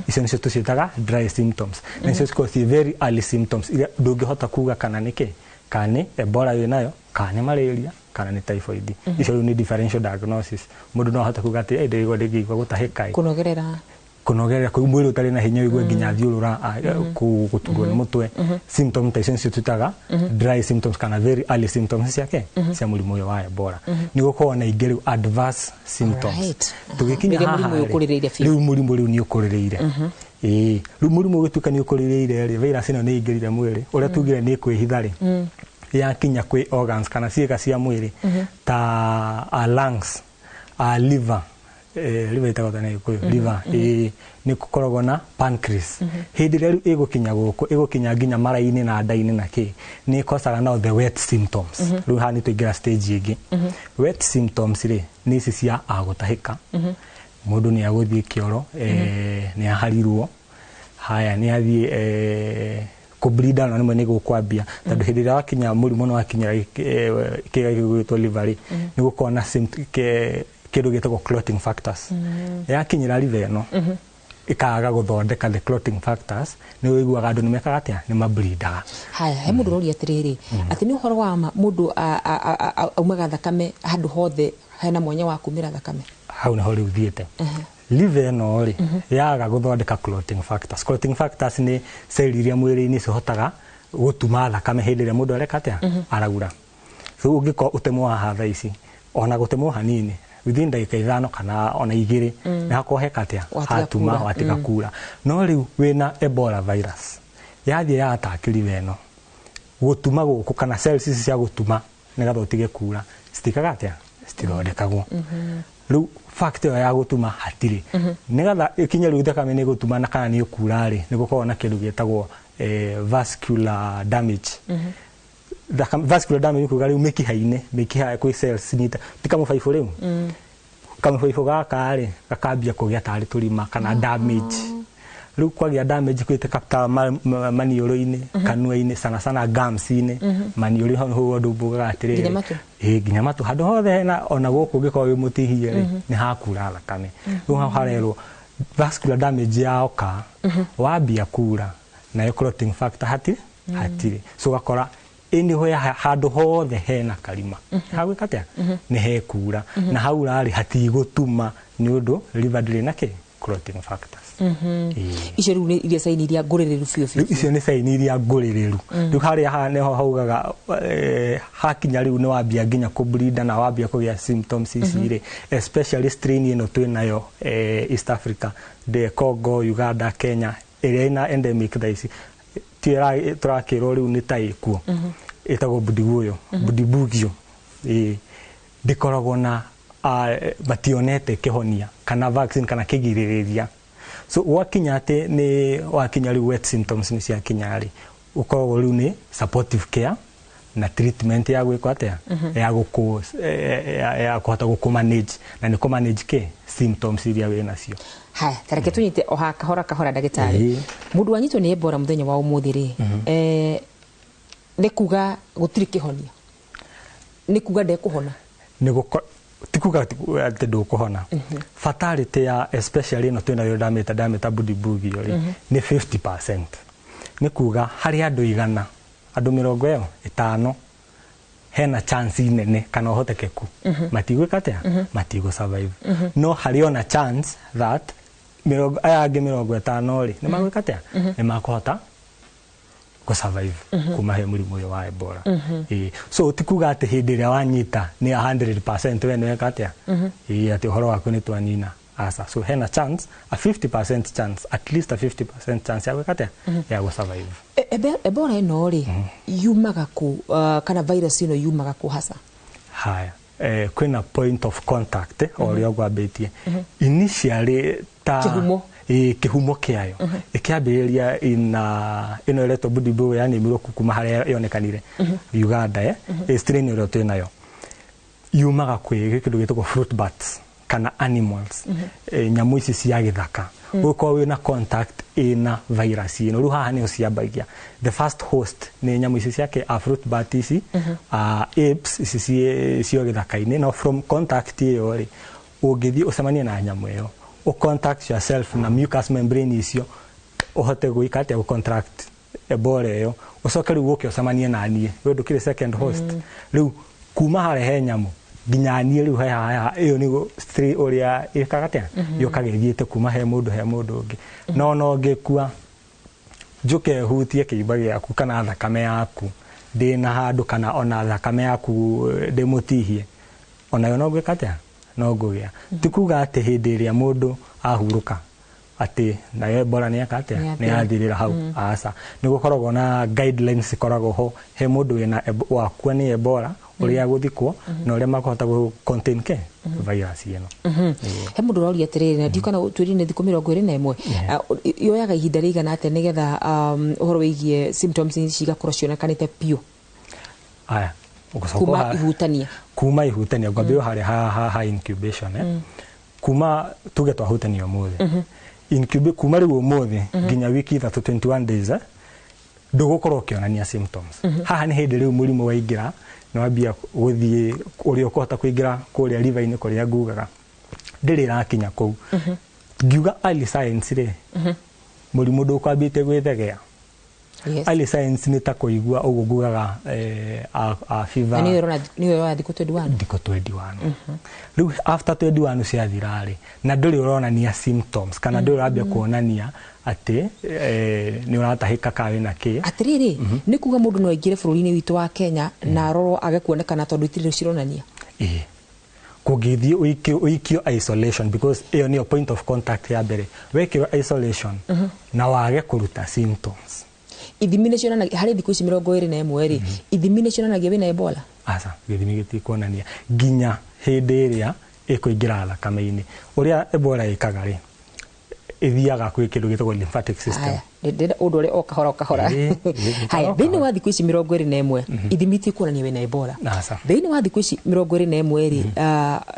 Icio nĩcio tũciĩtaga dry symptoms, na icio cikoragwo ci very early symptoms iria ndũngĩhota kuga kana nĩ kĩ, kana nĩ Ebola wĩ nayo, kana nĩ malaria, kana nĩ typhoid. Icio rĩu nĩ differential diagnosis. Mũndũ no ahote kuga atĩ, "Eh, ndĩraigua ndĩngĩigua gũtahĩka ĩ." Kũnogerera. Kũnogerera, kũigua mwĩrĩ ũtarĩ na hinya, ũigue nginya thiũrũra, gũturwo nĩ mũtwe. Symptom ta icio nĩcio twĩtaga dry symptoms kana very early symptoms ciake cia mũrimũ ũyũ wa Ebola. Nĩ gũkoragwo na ingĩ rĩu, adverse symptoms. Tũgĩkinya Rĩrĩa haha mũrimũ ũyũ rĩ, ũkũrĩrĩire biũ. Rĩu mũrimũ rĩu nĩ ũkũrĩrĩire. Ĩĩ, rĩu mũrimũ ũgĩtuĩka nĩ ũkũrĩrĩire rĩ, virus ĩno nĩ ĩingĩrire mwĩrĩ ũrĩa tugire nĩ ĩkwĩhitha rĩ, yakinya kwĩ organs kana ciĩga cia mwĩrĩ ta lungs, liver, liver ĩtagwo ta na Gĩkũyũ liver, ĩĩ, nĩ gũkoragwo na pancreas. Hĩndĩ ĩrĩa rĩu ĩgũkinya gũkũ, ĩgũkinya nginya mara-inĩ na nda-inĩ na kĩ, nĩ ĩkocaga now the wet symptoms. Rĩu haha nĩ tũingĩra stage ĩngĩ. Wet symptoms rĩ, nĩ ici cia gũtahĩka, mũndũ nĩ agũthiĩ kĩoro, nĩ aharirwo haya, nĩ athiĩ kũbleeda, na rĩmwe nĩ gũkwambia tondũ hĩndĩ ĩrĩa wakinya mũrimũ nĩ wakinyĩra kĩga gĩgwĩtwo liver rĩ, nĩ gũkorwo na kĩndũ gĩtagwo clotting factors. Yakinyĩra liver ĩno, ĩkaga gũthondeka the clotting factors, nĩ ũiguaga andũ nĩ mekaga atĩa, nĩ mableedaga. Haya, he mũndũ ũroria atĩrĩrĩ, atĩ nĩ ũhoro wa ma mũndũ aumaga thakame handũ hothe hena mwanya wa kumĩra thakame? Hau nĩho rĩu thiĩte. Liver ĩno rĩ, yaga gũthondeka clotting factors. Clotting factors nĩ cell iria mwĩrĩ-inĩ cihotaga Gũtuma thakame hĩndĩ ĩrĩa mũndũ areka atĩa? Araura. So ũngĩkorwo ũtemwo haha thaa ici, ona gũtemwo hanini within ndagĩka 5 kana ona 2, nĩ hakorwo heka atĩa? Watiga hatuma kura. Watiga kura. No rĩu wĩna Ebola virus yathiĩ ya attack liver ĩno, gũtuma gũkũ kana cells ici cia gũtuma nĩgetha ũtige kura citikaga atĩa? Citithondekagwo. Rĩu fact ĩyo ya gũtuma hatirĩ. Nĩgetha ĩkinye rĩu thakame nĩ gũtuma na kana nĩ ũkura rĩ, nĩ gũkoragwo na kĩndũ gĩtagwo vascular damage. Vascular damage nĩ kuga rĩu mĩkiha-inĩ, mĩkiha kwĩ cells cinyita ti kamũbaibũ rĩu, kamũbaibũ gaka rĩ gakambia kũgĩa tarĩ tũrima kana damage. Rĩu kwagĩa damage kwĩtĩka ta maniũrũ-inĩ, kanua-inĩ, sana sana gums-inĩ, maniũrũ hau nĩho andũ maugaga atĩrĩrĩ, Nginya matũ? Ĩĩ, nginya matũ, handũ hothe hena ona gũkũ ũngĩkorwo wĩ mũtihie rĩ, nĩ hakura thakame. Rĩu hau harerwo vascular damage yaoka, wambia kura nayo clotting factor hatirĩ. So ũgakora anywhere handũ hothe hena karima hagwĩka atĩa? Nĩ hekura. Na haura rĩ, hatigũtuma nĩ ũndũ liver ndĩrĩ na kĩ? Clotting factors. Ĩĩ. Icio rĩu nĩ iria sign iria ngũrĩrĩru biũ biũ. Rĩu icio nĩ sign iria ngũrĩrĩru. Rĩu harĩa haha nĩho haugaga hakinya rĩu nĩ wambia nginya kũbleed na wambia kũgĩa symptoms ici rĩ, especially strain ĩno twĩ nayo East Africa, the Congo, Uganda, Kenya, ĩrĩa ĩna endemic thaa ici, tiyo tũrakĩrwo rĩu nĩ ta ĩkuo, ĩtagwo Bundibugyo. Bundibugyo. Ĩĩ, ndĩkoragwo na mationete kĩhonia kana vaccine kana kĩgirĩrĩria. So gwakinya atĩ nĩ wakinya rĩu wet symptoms nĩ ciakinya rĩ, ũkoragwo rĩu nĩ supportive care na treatment ya gwĩkwo atĩa? Ya gũkũ ya kũhota gũkũ manage, na nĩ kũ manage kĩ? Symptoms iria wĩ nacio. Haya, tareke tũnyite o ha kahora kahora, ndagĩtarĩ. Mũndũ wanyitwo nĩ Ebola mũthenya wa ũmũthĩ rĩ, nĩ kuga gũtirĩ kĩhonia, nĩ kuga ndekũhona? Nĩ ti kuga atĩ ndũkũhona. Fatality ya especially ĩno twĩnayo ndamĩta Bundibugyo rĩ, nĩ 50%. Nĩ kuga harĩ andũ 100, andũ 50 hena chance nene kana ũhotekeku matigwĩka atĩa? Matigũ survive. No harĩ ona chance that mĩrongo aya angĩ 50 rĩ, nĩ magwĩka atĩa? Nĩ makũhota gũ survive kuma he mũrimũ ũyũ wa Ebola. Ĩĩ. So ti kuga atĩ hĩndĩ ĩrĩa wanyita nĩ 100% we nĩweka atĩa? Ĩĩ, atĩ ũhoro waku nĩ twanina, aca. So hena chance, a 50% chance, at least a 50% chance ya gwĩka atĩa? Ya gũ survive. Ebola ĩno rĩ, yumaga kũ, kana virus ĩno yumaga kũ hasa? Haya, kwĩna point of contact o ũrĩa ngwambĩtie initially ta Kĩhumo. Ĩĩ, kĩhumo kĩayo ĩkĩambĩrĩria ina ĩno ĩretwo Bundibugyo, yanĩmirwo kuma harĩa yonekanire Uganda, strain ĩrĩa twĩ nayo yumaga kwĩ kĩndũ gĩtagwo fruit bats kana animals, nyamũ ici cia gĩthaka. Ũgĩkorwo wĩna contact ĩna virus ĩno, rĩu haha nĩho ciambagia. The first host nĩ nyamũ ici ciake a fruit bat ici, apes ici cio gĩthaka-inĩ. No from contact ĩyo rĩ, ũngĩthiĩ ũcemanie na nyamũ ĩyo, ũ contact yourself na mucous membrane icio, ũhote gwĩka atĩa? Gũ contract Ebola ĩyo. Ũcoke rĩu ũke ũcemanie na niĩ, we ndũkĩrĩ second host. Rĩu kuma harĩa he nyamũ nginya niĩ rĩu he haha, ĩyo nĩguo ũrĩa ĩkaga atĩa? Yũkaga ĩthiĩte kuma he mũndũ he mũndũ ũngĩ. No ngĩkua njũke hutie kĩimba gĩaku kana thakame yaku ndĩna handũ kana ona thakame yaku ndĩmũtihie, onayo no ngwĩka atĩa? No ngũgĩa. Ti kuga atĩ hĩndĩ ĩrĩa mũndũ ahurũka atĩ nayo Ebola nĩ eka atĩa? Nĩ nĩ yathirĩra hau, aca. Nĩ gũkoragwo na guidelines cikoragwo ho he mũndũ wĩna wakua nĩ Ebola, ũrĩa gũthikwo na ũrĩa makũhota gũ contain ke virus ĩno. He mũndũ ũroria atĩrĩrĩ, na ndiũ kana twĩrire nĩ thikũ 21, yoyaga ihinda rĩigana atĩa nĩgetha ũhoro wĩgiĩ symptoms ici cigakorwo cionekanĩte biũ? Aya, ũgũcoka Kuma ihutania. Kuma ihutania, ngwambia harĩa ha incubation, kuma tuge twahutania ũmũthĩ, kuma rĩu ũmũthĩ nginya wiki 3, 21 days, ndũgũkorwo ũkĩonania symptoms. Haha nĩ hĩndĩ rĩu mũrimũ waingĩra nĩ wambia gũthiĩ ũrĩa ũkũhota kũingĩra kũrĩa liver-inĩ kũrĩa ngugaga ndĩrĩ ĩrakinya kũu. Ngiuga early signs rĩ, mũrimũ ndũkwambĩtie gwĩthegea. Yes. Early signs nĩ ta kũigua ũguo ngugaga a fever. Na nĩyo ĩroya thikũ 21. Thikũ 21. Rĩu after 21 ciathira rĩ, na ndũrĩ ũronania symptoms kana ndũrĩ ũrambia kuonania atĩ nĩ ũratahĩka kana wĩna kĩ. Atĩrĩrĩ, nĩ kuga mũndũ no aingĩre bũrũri-inĩ witũ wa Kenya na arorwo age kuonekana tondũ itirĩ cironania? Ĩĩ, kũngĩthiĩ ũikio isolation, because ĩyo nĩyo point of contact ya mbere. Wekĩrwo isolation na wage kũruta symptoms. Ithimi nĩ cionanagia harĩ thikũ ici 21 rĩ, ithimi nĩ cionanagia wĩna Ebola? Aca, gĩthimi gĩtikuonania nginya hĩndĩ ĩrĩa ĩkũingĩra thakame-inĩ. Ũrĩa Ebola ĩkaga rĩ, ĩthiaga kwĩ kĩndũ gĩtagwo lymphatic system. Haya, ndĩrenda ũndũ ũrĩa o kahora o kahora. Ĩĩ, Haya, o thĩinĩ kahora. wa thikũ ici 21, ithimi itikuonania wĩna Ebola. Aca. Thĩinĩ wa thikũ ici 21 rĩ,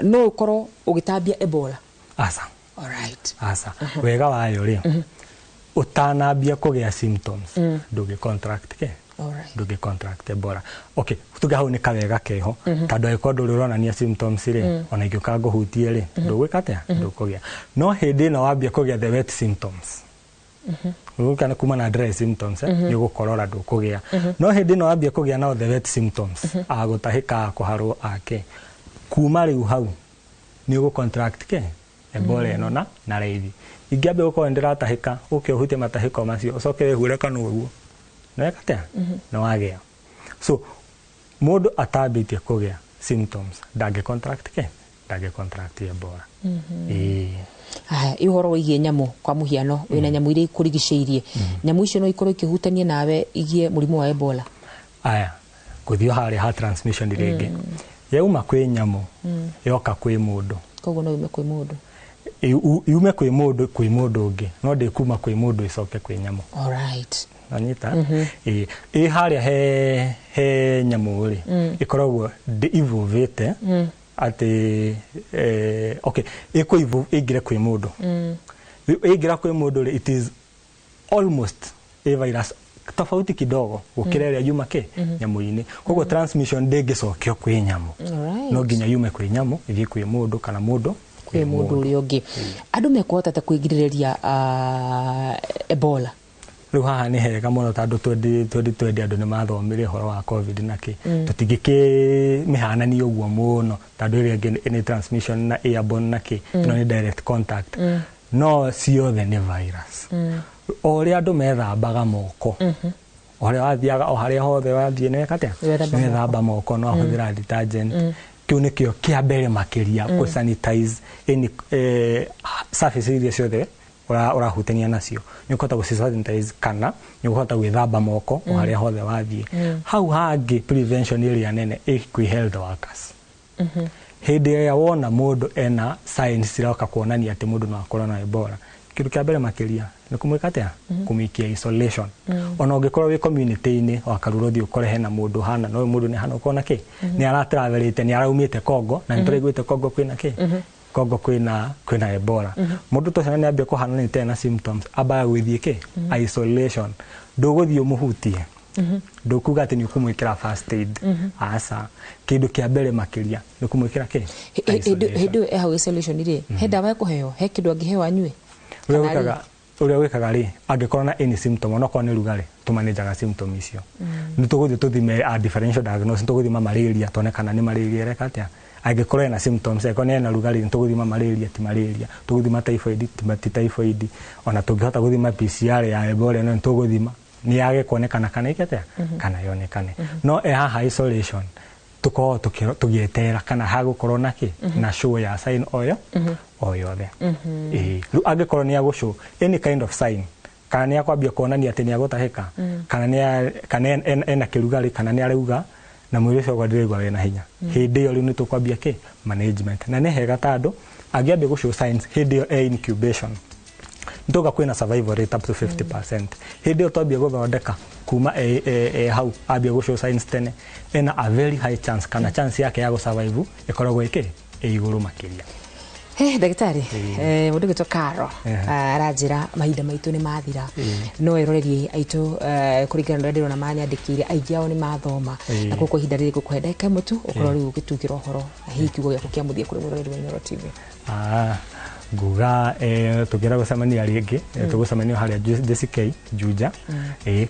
no ũkorwo ũgĩtambia Ebola? Aca. Alright. Aca. Wega wayo rĩ, ũtanambia kũgĩa symptoms, ndũngĩ contract ke. Alright. Ndũngĩ contract Ebola. Okay, tuge hau nĩ kawega keho, tondũ angĩkorwo ndũrĩ ũronania symptoms rĩ, ona ingĩũka ngũhutie rĩ, ndũgwĩka atĩa? Ndũkũgĩa. No hĩndĩ ĩno wambia kũgĩa the wet symptoms, gũka nĩ kuma na dry symptoms, nĩ ũgũkorora, ndũkũgĩa. No hĩndĩ ĩno wambia kũgĩa na the wet symptoms, agũtahĩka, kũharwo ake, kuma rĩu hau nĩ ũgũ contract ke Ebola ĩno na raithi. Ingĩambia gũkorwo nĩndĩratahĩka, ũke ũhutie matahĩko macio, ũcoke wĩhure kanua ũguo, nĩweka atĩa? Nĩ wagĩa. So mũndũ atambĩtie kũgĩa symptoms ndangĩ contract ke, ndangĩ contract Ebola. Ĩĩ. Haya, ĩ ũhoro wĩgiĩ nyamũ, kwa mũhiano wĩna nyamũ iria ikũrigicĩirie, nyamũ icio no ikorwo ikĩhutania nawe igie mũrimũ wa Ebola? Aya, gũthiĩ harĩa ha transmission rĩngĩ, yauma kwĩ nyamũ yoka kwĩ mũndũ. Koguo no yume kwĩ mũndũ? Yume kwĩ mũndũ kwĩ mũndũ ũngĩ, no ndĩkuma kwĩ mũndũ ĩcoke kwĩ nyamũ. Alright. Nanyita? Ĩĩ, ĩ harĩa he nyamũ rĩ, ĩkoragwo ndĩ-evolvĩte atĩ okay, ĩkũ ĩingĩre kwĩ mũndũ. Ĩingĩra kwĩ mũndũ rĩ, it is almost a virus, tofauti kidogo gũkĩra ĩrĩa yuma kĩ nyamũ-inĩ. Koguo transmission ndĩngĩcokio kwĩ nyamũ. No nginya yume kwĩ nyamũ ĩthiĩ kwĩ mũndũ kana mũndũ kwĩ mũndũ ũrĩa ũngĩ. Andũ mekũhota ta kwĩgirĩrĩria Ebola? Rĩu haha nĩ hega mũno tondũ 2020 andũ nĩ mathomire ũhoro wa COVID na kĩ. Tũtingĩkĩ mĩhanania ũguo mũno tondũ ĩrĩa ĩngĩ nĩ transmission na airborne na kĩ, ĩno nĩ direct contact. No ciothe nĩ virus. O ũrĩa andũ methambaga moko, o ũrĩa wathiaga, o harĩa hothe wathiĩ, nĩ weka atĩa? Wethamba moko. Wethamba moko, no ahũthĩra detergent. Kĩu nĩkĩo kĩa mbere makĩria, kũ sanitize any surface iria ciothe ũrahutania nacio, nĩ ũkũhota gũ sanitize kana nĩ ũkũhota gwĩthamba moko o harĩa hothe wathiĩ. Hau hangĩ, prevention ĩrĩa nene ĩ kwĩ health workers. Hĩndĩ ĩrĩa wona mũndũ ena signs ciroka kuonania atĩ mũndũ no akorwo na Ebola, kĩndũ kĩa mbere makĩria nĩ kũmwĩka atĩa? Kũmũikia isolation. Ona ũngĩkorwo wĩ community-inĩ wa Karura, ũthiĩ ũkore hena mũndũ hana, no ũyũ mũndũ nĩ hana ũkona kĩ, nĩ aratravelĩte, nĩ araumĩte Congo, na nĩ tũraiguĩte Congo kwĩna kĩ, Congo kwĩna Ebola. Mũndũ ta ũcio nĩ ambia kũhana nĩ na symptoms, ambaga gwĩthiĩ kĩ? Isolation. Ndũgũthiĩ ũmũhutie, ndũkuga atĩ nĩ ũkũmwĩkĩra first aid. Aca, kĩndũ kĩa mbere makĩria nĩ kũmwĩkĩra kĩ? Hĩndĩ ĩyo ĩ hau isolation rĩ, he ndawa ekũheo, he kĩndũ angĩheo anyue? Ũrĩa Kana wĩkaga, ũrĩa wĩkaga rĩ, angĩkorwo na any symptom, onokorwo nĩ rugarĩ, tũmanĩnjaga symptom icio. Nĩ tũgũthiĩ tũthime a differential diagnosis, tũgũthima malaria, tuone kana nĩ malaria ĩreka atĩa. Angĩkorwo ena symptoms, angĩkorwo nĩ ena rugarĩ, nĩ tũgũthima malaria, ti malaria. Tũgũthima typhoid, ti typhoid. Ona tũngĩhota gũthima PCR ya Ebola ĩno, nĩ tũgũthima nĩ yage kuonekana kana ĩke atĩa, kana yonekane. No e haha isolation, tũkorwo tũgĩeterera kana hagũkorwo na kĩ, na show ya sign oyo o yothe. Ĩĩ, rĩu angĩkorwo nĩ agũ any kind of sign, kana nĩ akwambia kuonania atĩ nĩ agũtahĩka, kana nĩ kana ena kĩrugarĩ, kana nĩ arauga na mwĩrĩ ũcio wakwa ndĩraigua wĩna hinya, hĩndĩ ĩyo rĩu nĩ tũkwambia kĩ? Management. Na nĩ hega tondũ angĩambia gũ show signs hĩndĩ ĩyo e incubation, nĩtũga kwĩna survival rate up to 50%. Hĩndĩ ĩyo twambia gũthondeka kuma e hau ambia gũ show signs tene, ena a very high chance, kana chance yake ya gũ survive ĩkoragwo ĩkĩ ĩ igũrũ makĩria. He ndagĩtarĩ, mũndũ gwĩtwo Karo aranjĩra mahinda maitũ nĩ mathira. No erorerie aitũ, kũringana na ũrĩa ndĩrona manyandĩkĩire, aingĩ ao nĩ mathoma. Na koguo ihinda rĩrĩ ngũkũhe ndagĩka ĩmwe tu ũkorwo rĩu ũgĩtugĩra ũhoro na hihi kiugo gĩaku kĩa mũthia kũrĩ mwĩroreri wa Inooro TV. Nguga tũngĩenda gũcemania rĩngĩ, tũgũcemania harĩa JCK Juja,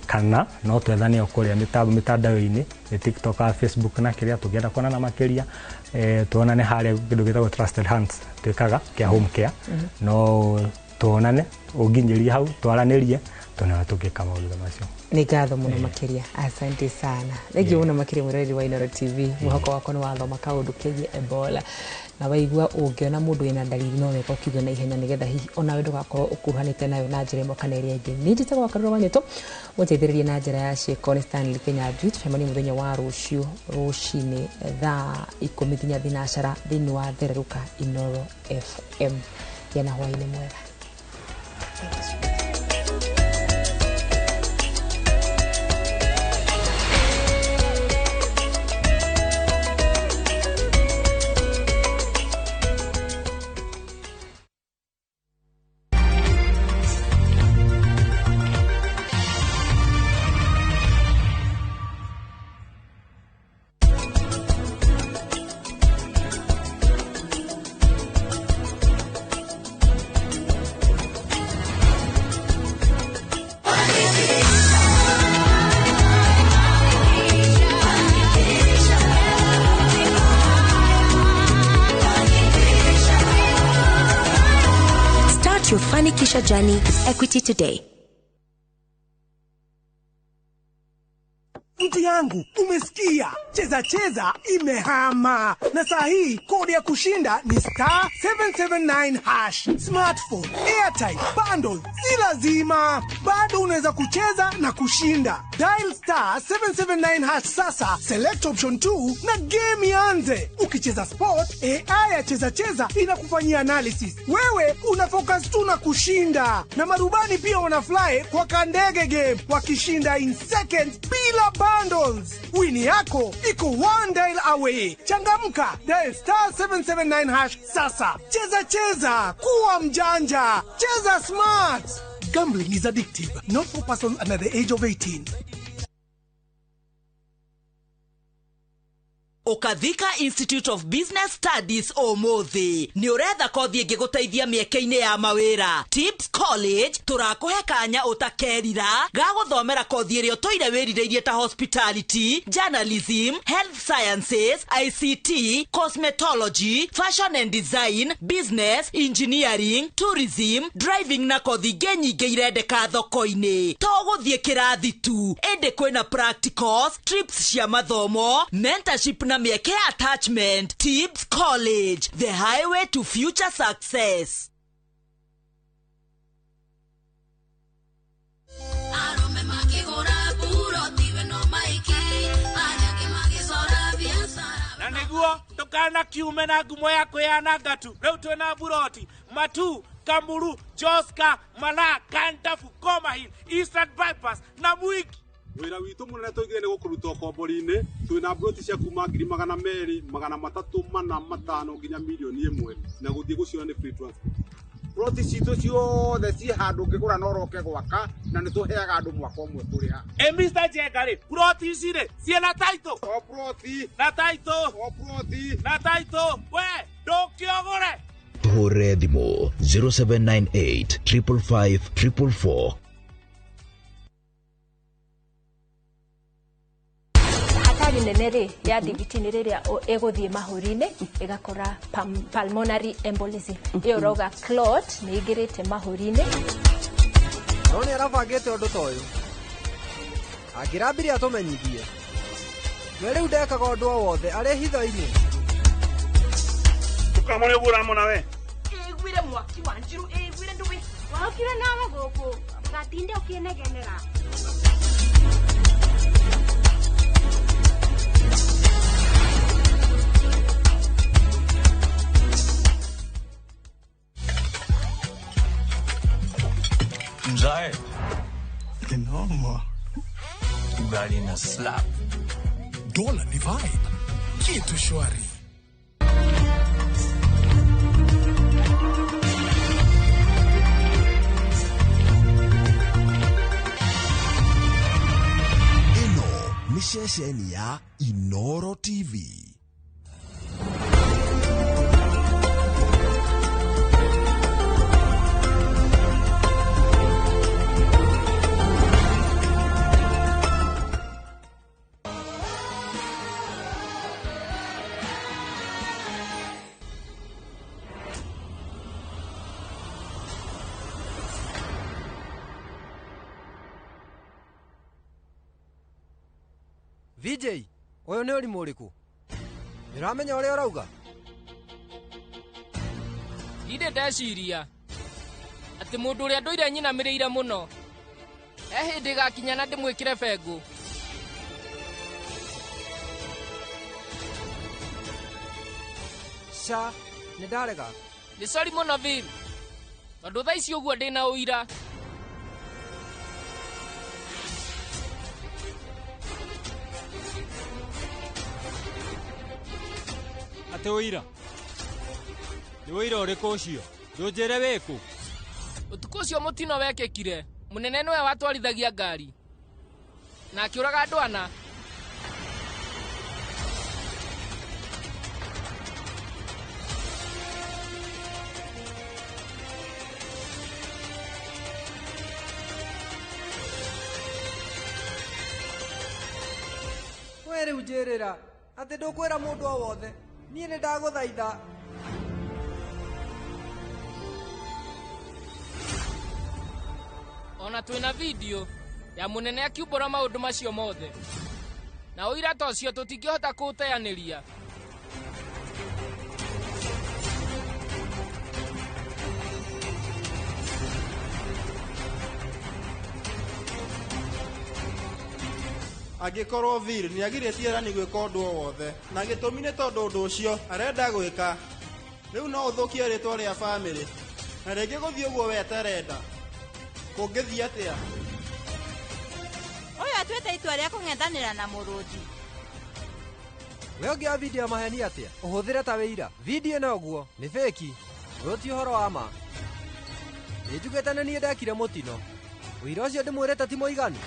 kana no twethane o kũrĩa mĩtandao-inĩ, TikTok, Facebook na kĩrĩa tũngĩenda kuonana makĩria, tuonane harĩa kĩndũ gĩtagwo Trusted Hands twĩkaga kĩa home care, no tuonane ũnginyĩrie hau twaranĩrie tuone ũrĩa tũngĩka maũndũ ta macio. Nĩ ngatho mũno makĩria, asante sana, thengiũ mũno makĩria mwĩroreri wa Inooro TV. Mwĩhoko wakwa nĩ wathoma kaũndũ kegiĩ Ebola na waigua ũngĩona mũndũ wĩna dalili no wega ũkiuge na ihenya nĩgetha hihi onawe ndũgakorwo ũkuruhanĩte nayo na njĩra ĩmwe kana ĩrĩa ĩngĩ. Niĩ njĩtagwo Wakarura Wanyũtũ, mũteithĩrĩrie na njĩra ya ciĩko nĩ Stanley Kĩnyanjui. Tũcemanie mũthenya wa rũciũ rũcinĩ thaa 10 nginya 12 thĩinĩ wa Thererũka Inooro FM. Gĩa na hwaĩ-inĩ mwega. Your Fanikisha journey with Equity today. Mtu yangu, umesikia? Cheza cheza imehama. Na saa hii kodi ya kushinda ni star 779 hash. Smartphone, airtime, bundle, si lazima. Bado unaweza kucheza na kushinda. Dial star 779 hash sasa, select option 2 na game ianze. Ukicheza sport, AI ya cheza cheza inakufanyia analysis. Wewe una focus tu na kushinda. Na marubani pia wanafly kwa kandege game, wakishinda in seconds bila bundles. Wini yako iko one dial away. Changamka, dial star 779 hash sasa. Cheza cheza, kuwa mjanja, cheza smart. Gambling is addictive, not for persons under the age of 18. Ũkathika Institute of Business Studies ũmũthĩ nĩ ũretha kothi ĩngĩgũteithia mĩeke-inĩ ya mawĩra. Tips College tũrakũhe kanya ũtakerira ga gũthomera kothi ĩrĩa ũtũire wĩrirĩirie ta hospitality, journalism, health sciences, ICT, cosmetology, fashion and design, business, engineering, tourism, driving na kothi ingĩ nyingĩ irendeka thoko-inĩ. To gũthiĩ kĩrathi tu, ĩndĩ kwĩna practicals, trips cia mathomo, mentorship na mieke attachment. Tips College, the highway to future success. Na niguo ndukana kiume na ngumo ya kwĩyananga tu. Rĩu twĩna buroti Matu, Kamuru, Joska, Mala, Kantafu, Koma Hill, Eastern Bypass na Mwiki. Wĩra witũ mũnene tũigire nĩ gũkũruta ũkombori-inĩ. Twĩna buroti cia kuma 200,000, 300, 400, 500 nginya 1,000,000 na gũthiĩ gũciona nĩ free transport. Buroti citũ ciothe ciĩ handũ ũngĩgũra na ũroke gwaka, na nĩ tũheaga andũ mwaka ũmwe kũrĩha. Ĩ Mr. Njenga rĩ, buroti ici rĩ ciĩna title? O buroti. Na title. O buroti. Na title. We ndũkĩogũre. Tũhũrĩre thimũ 0798 555 444. Hatari nene rĩ ya thibiti nĩ rĩrĩa ĩgũthiĩ mahũri-inĩ ĩgakora pulmonary embolism. Ĩyo ũrauga clot nĩ ĩingĩrĩte mahũri-inĩ. No nĩ arabangĩte ũndũ ta ũyũ. Angĩrambirie atũmenyithie. We rĩu ndekaga ũndũ o wothe arĩ hitho-inĩ. Tukamone ũguo nawe. Ĩguire mwaki wa Njiru, ĩguire ndũĩ. Waokire nawe gũkũ. Gatinde ũkĩnegenera. Mzae. Ni noma. Ugali na slap. Dola ni vibe. Kitu shwari. Ĩno nĩ ceceni ya Inooro TV. VJ, ũyũ nĩ ũrimũ ũrĩkũ? Nĩũramenya ũrĩa ũrauga? Ndirĩ ndeciria atĩ mũndũ ũrĩa ndũire nyinamĩrĩire mũno he hĩndĩ ĩgakinya na ndĩmwĩkĩre bengũ. Ca, nĩ ndarega. Nĩ sori mũno Vin, tondũ thaa ici ũguo ndĩna ũira. Atĩ ũira? Nĩ ũira ũrĩkũ ũcio? Ndũnjĩre wĩkũ? Ũtukũ ũcio mũtino wekĩkire, mũnene nĩwe watwarithagia ngari na akĩũraga andũ ana. We rĩu njĩrĩra atĩ ndũkwĩra mũndũ o wothe. Niĩ nĩ ndagũthaitha. Ona twĩna video ya mũnene akiumbũra maũndũ macio mothe, na ũira ta ũcio tũtingĩhota kũũteanĩria. Angĩkorwo Vir nĩagirĩtie Rani gwĩka ũndũ o wothe, na gĩtũmi nĩ tondũ ũndũ ũcio arenda gwĩka rĩu no ũthũkie rĩtwa rĩa bamĩrĩ, na rĩngĩ gũthiĩ ũguo we atarenda, kũngĩthiĩ atĩa? Ũyũ atuĩte itua rĩa kũng'ethanĩra na mũrũthi. We ũngĩoya video ya maheni atĩa? Ũhũthĩre ta wĩira. Video ĩno ũguo nĩ fake. Ũyũ ti ũhoro wa ma. Nĩ njugĩte nĩ niĩ ndekire mũtino. Ũira ũcio ndĩmwĩrĩte ti mũiganu.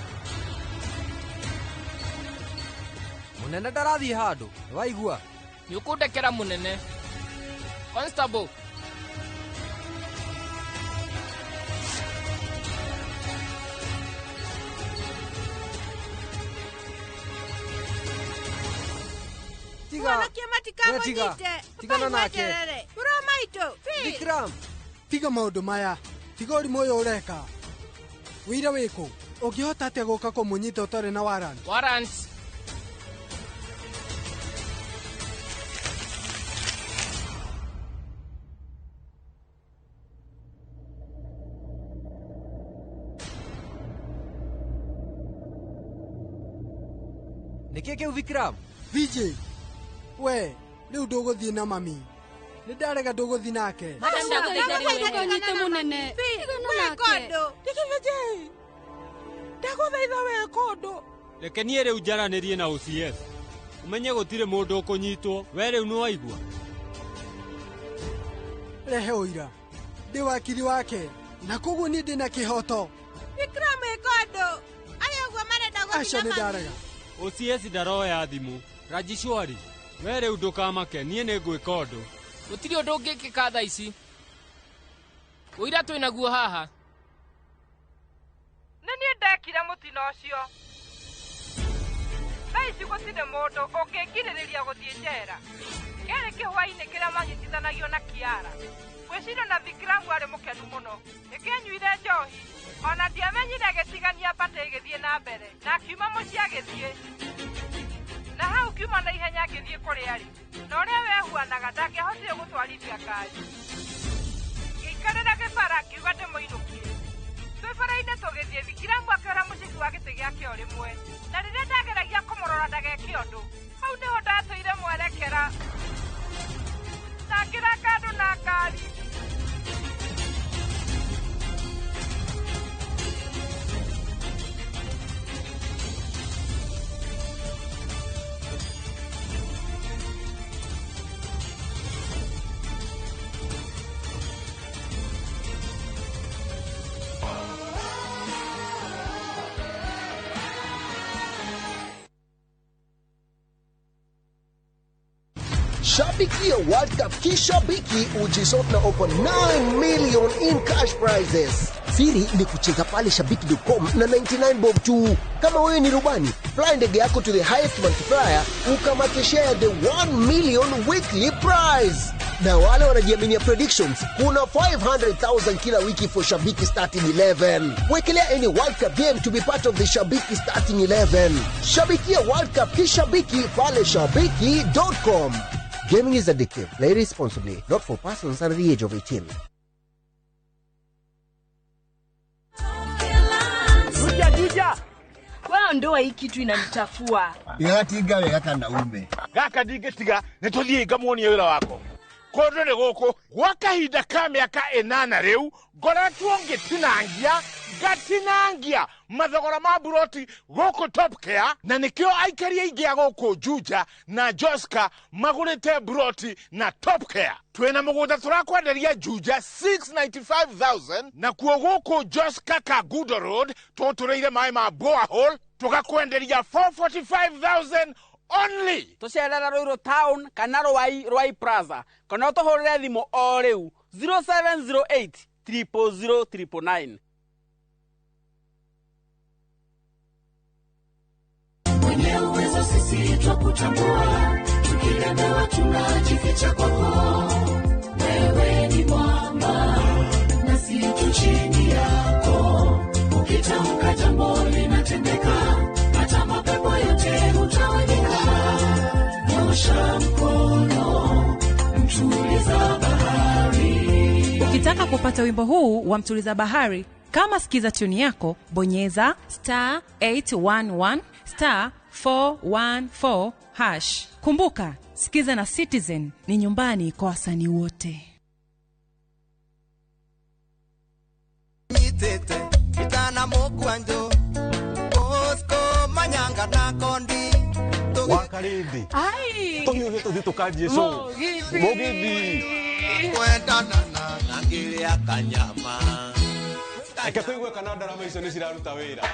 Mũnene ndarathiĩ handũ, nĩwaigua? Nĩ ũkũndekera mũnene. Constable. Mũhonokie matikamũnyite. Tigana nake. Bũrũ maitũ. Vikram. Tiga maũndũ maya. Tiga ũrimũ ũyũ ũreka. Wĩira wĩkũ? Ũngĩhota atĩa gũka kũmũnyita ũtarĩ na warrant? Warrant. Nĩkĩ kĩu Vikram? VJ, we rĩu ndũgũthiĩ na mami. Nĩ ndarega ndũgũthiĩ nake. Ndagũthaitha mũnene. Ndagũthaitha weka ũndũ. Reke niĩ rĩu njaranĩrie na OCS. Ũmenye gũtirĩ mũndũ ũkũnyitwo. We rĩu nĩwaigua? Rehe ũira. Ndĩ wakiri wake na koguo niĩ ndĩna kĩhoto. Vikram ĩka ũndũ. Arĩa ũguo marenda gũthiĩ Aca na nĩ mami. ndarega. OCS ndaroya thimũ. Rajishwari, we rĩu ndũkamake, niĩ nĩngwĩka ũndũ. Gũtirĩ ũndũ ũngĩkĩka thaa ici. Ũira twĩnaguo haha. Nĩ niĩ ndekire mũtino ũcio. Thaa ici gũtirĩ mũndũ ũngĩngirĩrĩria gũthiĩ njera. Kĩarĩ kĩhwainĩ kĩrĩa manyitithanagio na Kiara. Ngwĩciria na Vikram arĩ mũkenu mũno. Nĩkĩanyuire njohi. Ona ndiamenyire agĩtigania mbata ĩgĩthiĩ na mbere, na akiuma mũciĩ agĩthiĩ. Na hau kiuma na ihenya ngĩthiĩ kũrĩa arĩ. Na ũrĩa wehuanaga ndangĩahotire gũtwarithia ngari. Ngĩikarĩra gĩbara ngiuga ndĩmũinũkie. Twĩ bara-inĩ tũgĩthiĩ, Vikram akĩohera mũcibi wa gĩtĩ gĩake o rĩmwe. Na rĩrĩa ndageragia kũmũrora ndageke ũndũ, hau nĩho ndatũire mwerekera. Na ngĩranga andũ na ngari. Shabikia World Cup kishabiki ujisort na over 9 million in cash prizes. Siri ni kucheza pale shabiki.com na 99 bob tu. Kama wewe ni rubani, fly ndege yako to the highest multiplier ukamate share the 1 million weekly prize. Na wale wanajiaminia predictions, kuna 500,000 kila wiki for Shabiki Starting 11. Wekelea any World Cup game to be part of the Shabiki Starting 11. Shabikia World Cup kishabiki pale shabiki.com. Gaming is addictive. Play responsibly. Not for persons under the age of 18. Juja, juja. Wewe ndoa hii kitu inanichafua. Igatinga wega kana ume. Gaka ndingĩtiga nĩ tũthiĩ ngamuonie wĩra wako. Kũndũ nĩ gũkũ gwa kahinda ka mĩaka 8 rĩu ngoretwo ngĩtinangia ngatinangia mathogora ma buroti gũkũ Top Care, na nĩkĩo aikari aingĩ a gũkũ Juja na Joska magũrĩte buroti na Top Care. Twĩna mũgũnda tũrakwenderia Juja 695,000 na kuo gũkũ Joska Kangundo Road tũtũrĩire maĩ ma borehole tũgakwenderia 445,000 only. Tũcerera Ruiru Town kana Ruai Plaza kana ũtũhũrĩre thimũ o rĩu 0708 000 999. Mwenye uwezo sisi twakutambua, tukilemewa tunajificha kwako. Wewe ni mwamba nasi tu chini yako, ukitamka jambo linatendeka, hata mapepo yote hutawanyika. Nyosha mkono, mtuliza bahari. Ukitaka kupata wimbo huu wa Mtuliza Bahari kama sikiza tune yako, bonyeza star 811 star 414 hash. Kumbuka, sikiza na Citizen ni nyumbani kwa wasanii wote. Nyitete itana mokwanjo Bosco manyanga na kondi Wakarithi. Ai. Tũhiũhe tũthiĩ tũkanjie show. Mũgithi. Kwendana na ngĩrĩa kanyama. Reke tũigue kana ndarama icio nĩ ciraruta wĩra.